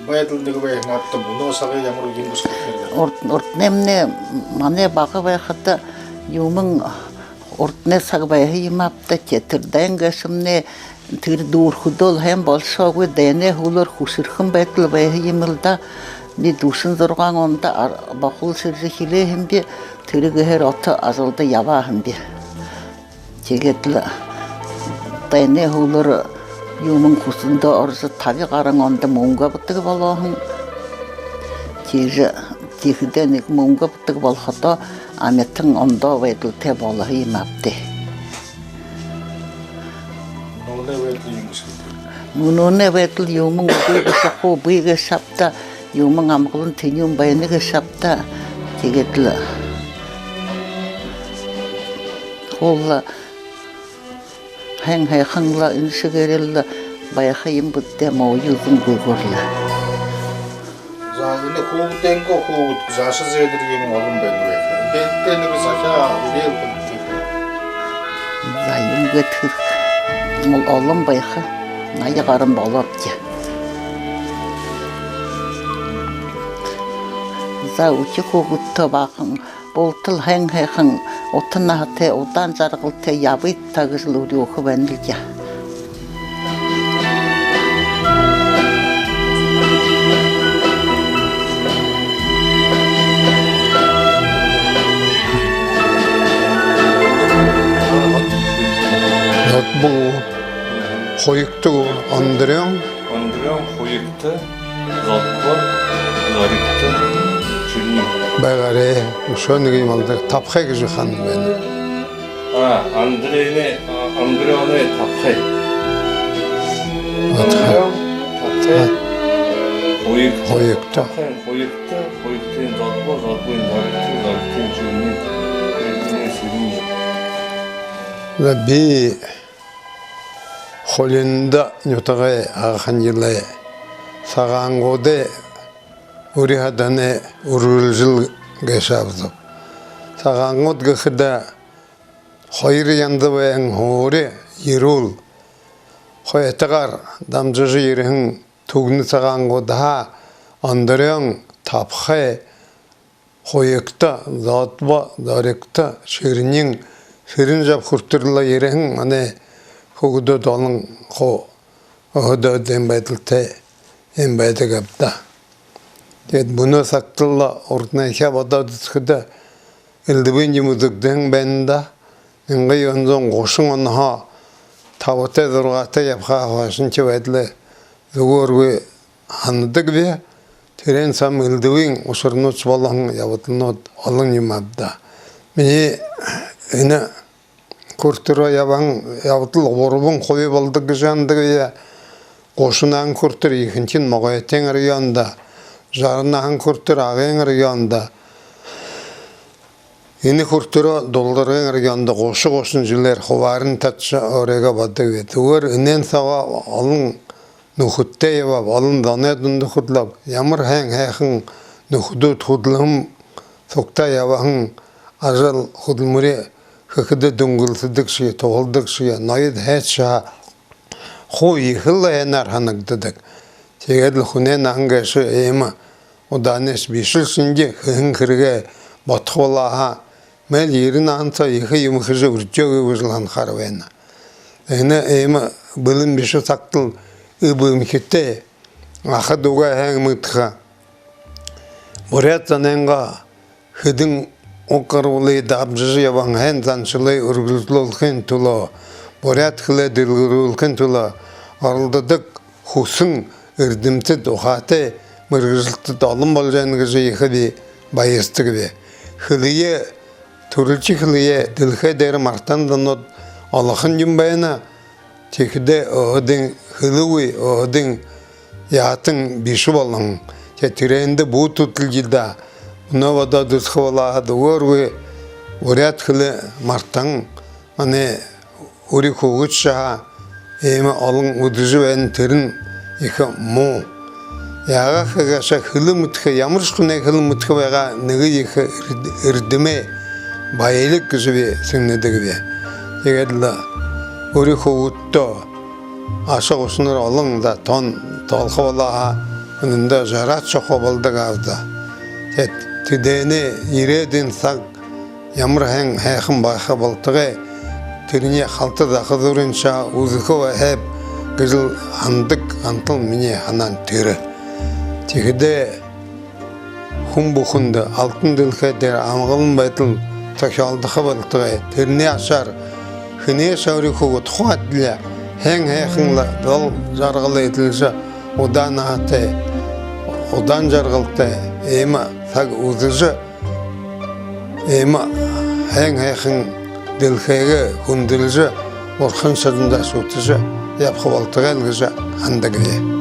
байдал нэгэ байһан аабта, мүнөө сагай ямар юм гэжэ хэлэхэ. Урд-, урдынь манай бага байхада юумэн, урдын саг байһан юм аабта, тэ-, тэрэ дайн гээшэмнай тэрэ дүүрэхэдөөл һайн болошоогүй, дайнай һүүлээр хүшэрхэн байдал байһан юм лэ даа. Би дүшэн зургаан ондо ар-, бохол шэржэ эхилээ һэм би, тэрэ гэһээр ото ажалда ябаа һэм би. Тиигээд лэ дайнай һүүлээр юумэн хүсэндөө орожо, таби гаран ондо мүнгэ абадаг болоо һэм. Тиижэ, тиихэдээ нэгэ мүнгэ абадаг болоходоо, амитан ондоо байдалтай болоһон юм аабта. Мүнөөнэй байдал юм гэжэ хэлэхэ. Мүнөөнэй байдал юумэн үгы гээшэ, хуу бии гээшэ аабта, юумэн амгалан тэнюун байна гээшэ аабта. Тиигээд лэ хуу лэ һайн һайхан лэ, энэ шэгээрээ лэ байха юм бэзэ даа, муу юумэн үгы гүрэл. За, энэ хүүгэдэйнгөө хүүгэд, зааша зээнэр юумэн олон байна байха. Дээдэ нэгэ захяа үреэл бэлдээ. За, юун гээд хэр ол-, олон байха. Наян гаран болообди. За, үхи хүүгэдтэ баахан, бултал һайн һайхан, ута наһатай, удаан жаргалтай ябыт та гэжэл үреэхэ байнал даа. Залбо, Хуягта, Ондрён. Ондрён, Хуягта, Залбо, Зоригто, Шэрнин. Байгаарай, үшөө нэгэ юм алдаг, Табхай гэжэ хаан байна. А, Андрейнэй, а, Андрёнэй Табхай. Атха. Андрён, Табхай. А. Хуягта. Хуягта. Табхайн Хуягта, Хуягтын Залбо, Залбын Зоригто, Зоригтын Шэрнин, Шэрнинэй Сэрэнни. За, би хулинда нютагай Агын һанзай сагаангуудай үри һаданай үргэлжэл гээшэ абзаб. Сагаангууд гэхэдэ хоёр янза байһан: һуури, ерүүл. Хойто гар дамжажа ерэһэн Түгнэ сагаангуудһаа Ондрён, Табхай, Хуягта, Залбо, Зоригто, Шэрнин, Сэрэн-Жаб хүрэтэр лэ ерэһэн манай хүүгэдүүд олон хуу үһэдөөд, иимэ байдалтай иимэ байдаг ааб даа. Тиигээд мүнөө сагта лэ урданайхяа бодоод үзэхэдэ, элдэбын юумэ үзэгдэһэн байна даа. Мянга юһэн зуун гушан онһоо табатай, зургаатай ябахаа хойшонхи байдалай зүгөөргүй һанадаг би. Тэрээн саам элдэбын ушарнуудшье болоһон ябадалнууд олон юм ааб даа. Минии энэ хүрэтэрөө ябаһан ябадал гурбан хуби болодог гэжэ һанадаг би. Гушан наһан хүрэтэр ехэнхинь Могойтын районда, жаран наһан хүрэтэр Агын районда, Энэ хүрэтэрөө Дулдаргын райондо гуша-гушан жэлээр хубааран татажа, өөрыгөө бододог би. Түгөөр энээн соогоо олон нүхэдтэй ябааб, олон зоной дунда хүдэлөөб. Ямар һайн һайхан нүхэдүүд хүдэлһэн, сугтаа ябаһан, ажал хүдэлмэри хэхэдэ дүнгэлсэдэгшье, туһалдагшье, ноёд һайшье һаа, хуу ехэл һайнаар һанагдадаг. Тиигээд лэ хүнэй наһан гээшэ иимэ удаанайш бэшэл шэнги, хэһэн хэрэгээ бодохо болоо һаа, мэл ерэн наһан соо ехэ юумэ хэжэ үрдеэгүй гэжэл һанахаар байна. Энэ иимэ бэлэн бэшэ сагта лэ эб эмхитэй, аха дүүгээ һайн мэдэхэ, буряад зонойнгоо хэдэн уг гарбалые дабжажа ябаһан һайн заншалые үргэлжэлүүлхын түлөө, буряад хэлээ дэлгэрүүлхын түлөө оролдодог хүсэн эрдэмтэд, ухаатай мэргэжэлтэд олон болжо байна гэжэ ехэ би баяртадаг би. Хэлэеэ, түрэлхи хэлэеэ дэлхэй дээрэ мартаһан зонууд олохон юм байна. Тиихэдээ өөһэдын хэлэгүй, өөһэдын яһатан бэшэ болоһон. Тэ, тэрээндэ бү түтэлжэ даа. Мүнөө бодоод үзэхэ болоо һаа, үгы, үгы, буряад хэлэ мартаһан манай үри хүүгэдшье һаа иимэ олон үдэжэ байна, тэрэнь ехэ муу. Яагаад гэхэшье, хэлэ мэдэхэ, ямаршье хүнэй хэлэ мэдэхэ байгаа нэгэ ехэ эрд-, эрдэмэй баялиг гэжэ би сэгнэдэг би. Тиигээд лэ үри хүүгэдтөө аша гушанаар олон, за, тон тоолохо болоо һаа, үнэндөө жараад шохоо болодог ааб даа. Тэ, тэдэнэй ерээдүйн саг ямар һайн һайхан байха болтогой, тэрэниие халта заха зүрхэншье үзэхэ байхаб гэжэл һанадаг, ганса лэ минии һанаан тэрэ. Тиихэдээ хүн бүхэндэ алтан дэлхэй дээрэ амгалан байдал тохёолдохо болтогой, тэрэнэй ашаар хэнэйшье үри хүүгэд хуу адли һайн һайхан лэ зол жаргал эдилжэ, удаан наһатай, удаан жаргалтай иимэ саг үзэжэ, иимэ һайн һайхан дэлхэйгээ хүндэлжэ, Бурхан шэдэндэ шүтэжэ ябаха болтогой лэ гэжэ һанадаг би.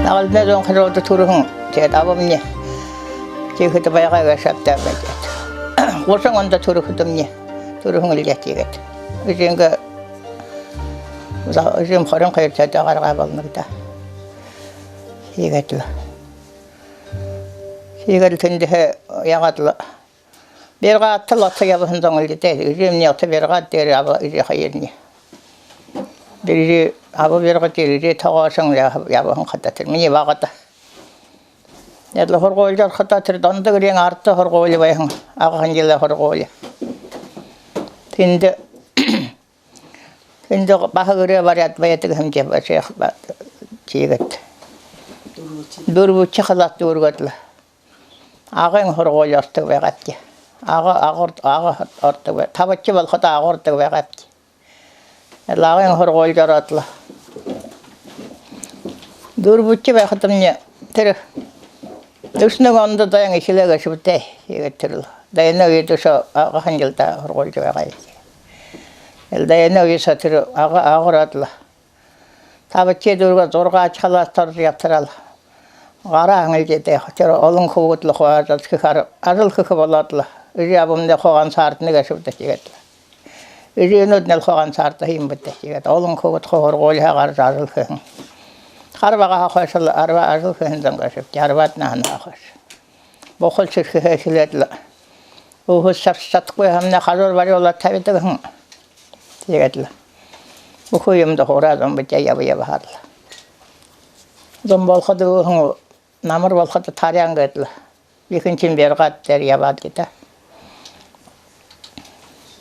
Нагалдана зуун хажууда түрэһэн. Тиигээд абамни тиихэдэ байгаа гээшэ ааб даа, тиигээд. Гушан ондо түрэхэдэмни түрэһэн лэ даа, тиигээд. Эжынгээ, за, эжым хорин хоёртойдоо гаргаа болоно даа. Тиигээд лэ. Тиигээд лэ тэндэһээ яагаад лэ. Бригадада лэ ото ябаһан зон лэ даа. Эжымни ото бригада дээрэ аба эжы хоёрни. Дээрэ аба бригада дээрэ эжы тогооһон ябаһан хадаа тэрэ минии багада. Яагаад лэ һургуулида ороходоо тэрэ Дондогэрын арада һургуули байһан, Агын Хангилай һургуули. Тэндэ, тэндэ баһа гэрээ бариад байдаг һэмди башех ба-, тиигээд. Дүрбэдэхи класс дүүргээд лэ Агын һургуули ородог байгаабди. Ага, Агын, Агын ородог бай-, табадахи болоходоо Агын ородог байгаабди. Агын һургуулида ороод лэ. Дүрбэдэхи байхадамни тэрэ дүшэн нэгэн ондо дайн эхилээ гээшэ бшуу даа. Тиигээд тэрэл дайнай үедэ үшөө Агын Хангилда һургуулида байгаа. Тэрэл дайнай үе соо тэрэ Ага, Агын ороод лэ. Табадахи дүүргээд, зургаадахи класста орожо ябатараа лэ. Гараа хангилжа даа. Тэрэ олон хүүгэд лэ хуу ажал хэхэ, ажал хэхэ болоод лэ. Эжы абамни хуу гансаардана гээшэ бшуу даа, тиигээд лэ. Эжынүүдни лэ хуу гансаардаһан юм бшуу даа, тиигээд. Олон хүүгэд хуу һургуулиһаа гаража ажал хэһэн. Хара багаһаа хойшо лэ арба ажал хэһэн зон гээшэ бшуу даа, арбаад наһанһаа хойшо. Бухал шэрхэхээ эхилээд лэ. Үһөө шад-, шадахагүй һаамнай хажуугаар бариулаад табидаг һэн. Тиигээд лэ. Бүхы юумэндэ һураһан бшуу даа, яба ябаһаар лэ. Зун болоходо өөһэн, намар болоходо таряан гээд лэ. Ехэнхинь бригад дээрэ ябаад лэ даа.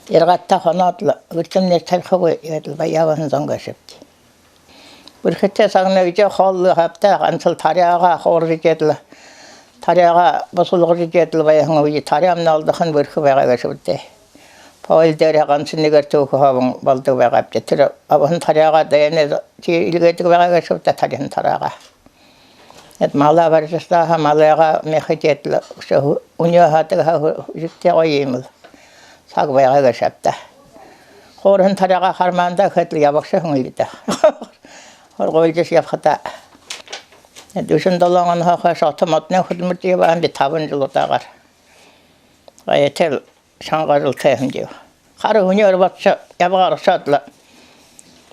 Бригадта хоноод лэ, эрдэмнай табихагүй гээд лэ, баян ябаһан зон гээшэбди. Бэрхэтэй сагнай эдеэ хоол лэ хабтаа, гансал таряагаа хууржа эдеэд лэ, таряагаа бусалгажа эдеэд лэ байһан үе, таряамнай олдохонь бэрхэ байгаа гээшэбди. Поле дээрэ гансал нэгэ түхэ хабан болодог байгаабди. Тэрэ абаһан таряагаа дайнай тии эльгээдэг байгаа гээшэбди, таряаһан таряагаа. Эд малаа барижа саһаа, малайгаа мяха эдеэд лэ, үшөө үнеэ хаадаг һаа, ху-, жэгтэй гоё юм лэ. Саг байгаа гээшэ ааб даа. Хуурһан таряагаа хармаандаа хэдэг лэ ябагша һэн лэ даа. Һургуулижа ябахадаа. Эд дүшэн долоон онһоо хойшо ото модоной хүдэлмэри ябаа һэм би табан жэл удаагаар. Этэл шанга жэлтэй һэм даа. Хара һүниөөр бодожо, ябагаар ошоод лэ.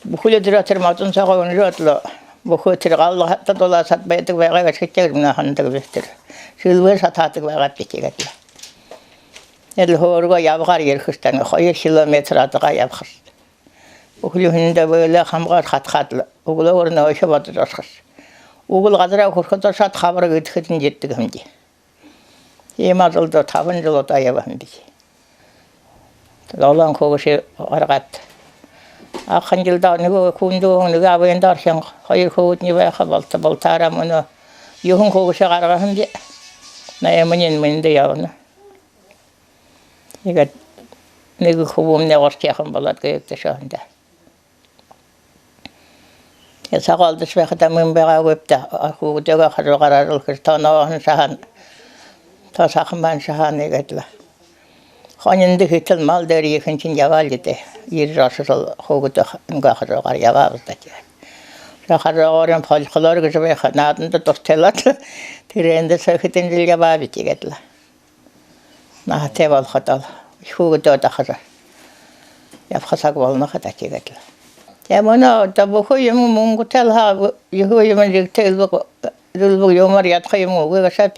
Бүхэли үдэрөө тэрэ модон соогоо үнжөөд лэ. Бүхы тэрэ галта дулаасаад байдаг байгаа гээшэ гэжэ мүнөө һанадаг би тэрэ. Шэлбээ шатаадаг байгаабди тиигээд лэ. Эдэл хөөргөө ябагаар ерэхэш даа, хоёр километр адагаар ябахаш. Бүхэли һүниндөө бэелээ хамгаар хадхаад лэ. Үглөөгүүр нөөхи бодожо ошохош. Үглөө газараа хүрэхэдэ ошоод, хабараа эдихэдэнь ерэдэг һэм даа. Иимэ ажалда табан жэл удаа ябаа һэм би. Долоон хүгшэ гаргаад. Ахын жэлдэ нэгэ хүндэ үгэн, нэгэ абын даа орхин, хоёр хүгшэдни байха болто, болтоороо мүнөө юһэн хүгшэ гаргаа һэм би. Найманиинь мэндэ ябана. Иигээд нэгэ хүбүүмнай гуртайхан болоод гээгдэшөө һэн даа. Э, саг олдожо байхада мүн байгаагүйб даа, а, хүүгэдээ хажуугаараа ажал хэжэ, тоо нооһон шаһан, тоо сахан баһан шаһан иигээд лэ. Хониндо хэтэ мал дээрэ ехэнхинь ябаа лэ даа. Ерэжэ ошожол хүүгэдээ ха-, иигээ хажуугаар ябаабди даа тиигээд. Тэрэ хажуугаарынь фольклор гэжэ байха, нааданда дуратайлаад, тэрээндэ соо хэдэн жэл ябаабди тиигээд лэ. Наһатай болоходоо лэ, хүүгэдээ дахажа ябаха саг болоно ха даа тиигээд лэ. Тээ мүнөө одоо бүхы юумэн мүнгэтэй лэ һаа, ехэ юумэн жэгтэй элбэг, элбэг юумээр ядаха юм үгы гээшэ.